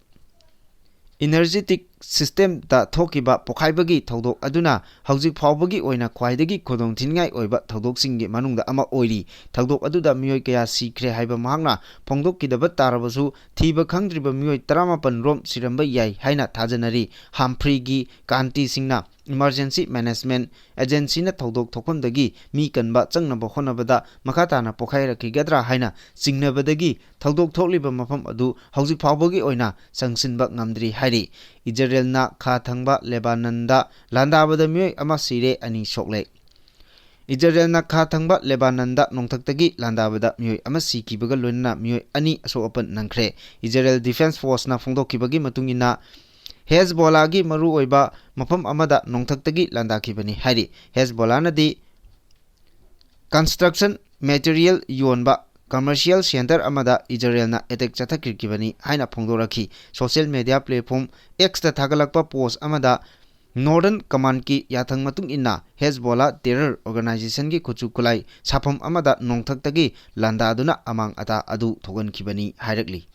ꯏꯅꯔꯖꯦꯇꯤꯛ ꯁꯤꯁꯇꯦꯝꯗ ꯊꯣꯛꯈꯤꯕ ꯄꯣꯈꯥꯏꯕꯒꯤ ꯊꯧꯗꯣꯛ ꯑꯗꯨꯅ ꯍꯧꯖꯤꯛ ꯐꯥꯎꯕꯒꯤ ꯑꯣꯏꯅ ꯈ꯭ꯋꯥꯏꯗꯒꯤ ꯈꯨꯗꯣꯡꯊꯤꯅꯤꯡꯉꯥꯏ ꯑꯣꯏꯕ ꯊꯧꯗꯣꯛꯁꯤꯡꯒꯤ ꯃꯅꯨꯡꯗ ꯑꯃ ꯑꯣꯏꯔꯤ꯫ ꯊꯧꯗꯣꯛ ꯑꯗꯨꯗ ꯃꯤꯑꯣꯏ ꯀꯌꯥ ꯁꯤꯈ꯭ꯔꯦ ꯍꯥꯏꯕ ꯃꯍꯥꯛꯅ ꯐꯣꯡꯗꯣꯛꯈꯤꯗꯕ ꯇꯥꯔꯕꯁꯨ, ꯊꯤꯕ ꯈꯪꯗ꯭ꯔꯤꯕ ꯃꯤꯑꯣꯏ ꯇꯔꯥꯃꯥꯄꯜ ꯔꯣꯝ ꯁꯤꯔꯝꯕ ꯌꯥꯏ ꯍꯥꯏꯅ ꯊꯥꯖꯅꯔꯤ꯫ ꯍꯝꯐ꯭ꯔꯤꯒꯤ ꯀꯥꯟꯇꯤꯁꯤꯡꯅ ꯏꯃꯔꯖꯦꯟꯁꯤ ꯃꯦꯅꯦꯖꯃꯦꯟ ꯑꯦꯖꯦꯟꯁꯤꯅ ꯊꯧꯗꯣꯛ ꯊꯣꯛꯐꯝꯗꯒꯤ ꯃꯤ ꯀꯟꯕ ꯆꯪꯅꯕ ꯍꯣꯠꯅꯕꯗ ꯃꯈꯥ ꯇꯥꯅ ꯄꯣꯈꯥꯏꯔꯛꯈꯤꯒꯗ꯭ꯔꯥ ꯍꯥꯏꯅ ꯆꯤꯡꯅꯕꯗꯒꯤ ꯊꯧꯗꯣꯛ ꯊꯣꯛꯂꯤꯕ ꯃꯐꯝ ꯑꯗꯨ ꯍꯧꯖꯤꯛ ꯐꯥꯎꯕꯒꯤ ꯑꯣꯏꯅ ꯆꯪꯁꯤꯟꯕ ꯉꯝꯗ꯭ꯔꯤ ꯍꯥꯏꯔꯤ꯫ ꯏꯖꯔꯦꯜꯅ ꯈꯥ ꯊꯪꯕ ꯂꯦꯕꯥꯅꯟꯗ ꯂꯥꯟꯗꯥꯕꯗ ꯃꯤꯑꯣꯏ ꯑꯃ ꯁꯤꯔꯦ, ꯑꯅꯤ ꯁꯣꯛꯂꯦ꯫ ꯏꯖꯔꯦꯜꯅ ꯈꯥ ꯊꯪꯕ ꯂꯦꯕꯥꯅꯟꯗ ꯅꯣꯡꯊꯛꯇꯒꯤ ꯂꯥꯟꯗꯥꯕꯗ ꯃꯤꯑꯣꯏ ꯑꯃ ꯁꯤꯈꯤꯕꯒ ꯂꯣꯏꯅꯅ ꯃꯤꯑꯣꯏ ꯑꯅꯤ ꯑꯁꯣꯛ ꯑꯄꯟ ꯅꯪꯈ꯭ꯔꯦ꯫ ꯏꯖꯔꯦꯜ ꯗꯤꯐꯦꯟꯁ ꯐꯣꯔꯁꯅ ꯐꯣꯡꯗꯣꯛꯈꯤꯕꯒꯤ ꯃꯇꯨꯡ ꯏꯟꯅ, ꯍꯦꯖꯕꯣꯂꯥꯒꯤ ꯃꯔꯨꯑꯣꯏꯕ ꯃꯐꯝ ꯑꯃꯗ ꯅꯣꯡꯊꯛꯇꯒꯤ ꯂꯥꯟꯗꯥꯈꯤꯕꯅꯤ ꯍꯥꯏꯔꯤ꯫ ꯍꯦꯖꯕꯣꯂꯥꯅꯗꯤ ꯀꯟꯁꯇ꯭ꯔꯛꯁꯟ ꯃꯦꯇꯔꯤꯌꯦꯜ ꯌꯣꯟꯕ ꯀꯃꯔꯁꯤꯌꯦꯜ ꯁꯦꯟꯇꯔ ꯑꯃꯗ ꯏꯖꯔꯦꯜꯅ ꯑꯦꯇꯦꯛ ꯆꯠꯊꯈꯤꯕꯅꯤ ꯍꯥꯏꯅ ꯐꯣꯡꯗꯣꯔꯛꯈꯤ꯫ ꯁꯣꯁꯤꯌꯦꯜ ꯃꯦꯗꯤꯌꯥ ꯄ꯭ꯂꯦꯠꯐꯣꯝ ꯑꯦꯛꯁꯇ ꯊꯥꯒꯠꯂꯛꯄ ꯄꯣꯁ ꯑꯃꯗ, ꯅꯣꯔꯗꯔꯟ ꯀꯃꯥꯟꯗꯀꯤ ꯌꯥꯊꯪ ꯃꯇꯨꯡ ꯏꯟꯅ ꯍꯦꯖꯕꯣꯂꯥ ꯇꯦꯔꯔ ꯑꯣꯔꯒꯅꯥꯏꯖꯦꯁꯟꯒꯤ ꯈꯨꯠꯁꯨ ꯈꯨꯠꯂꯥꯏ ꯁꯥꯐꯝ ꯑꯃꯗ ꯅꯣꯡꯊꯛꯇꯒꯤ ꯂꯥꯟꯗꯥꯗꯨꯅ ꯑꯃꯥꯡ ꯑꯇꯥ ꯑꯗꯨ ꯊꯣꯛꯍꯟꯈꯤꯕꯅꯤ ꯍꯥꯏꯔꯛꯂꯤ꯫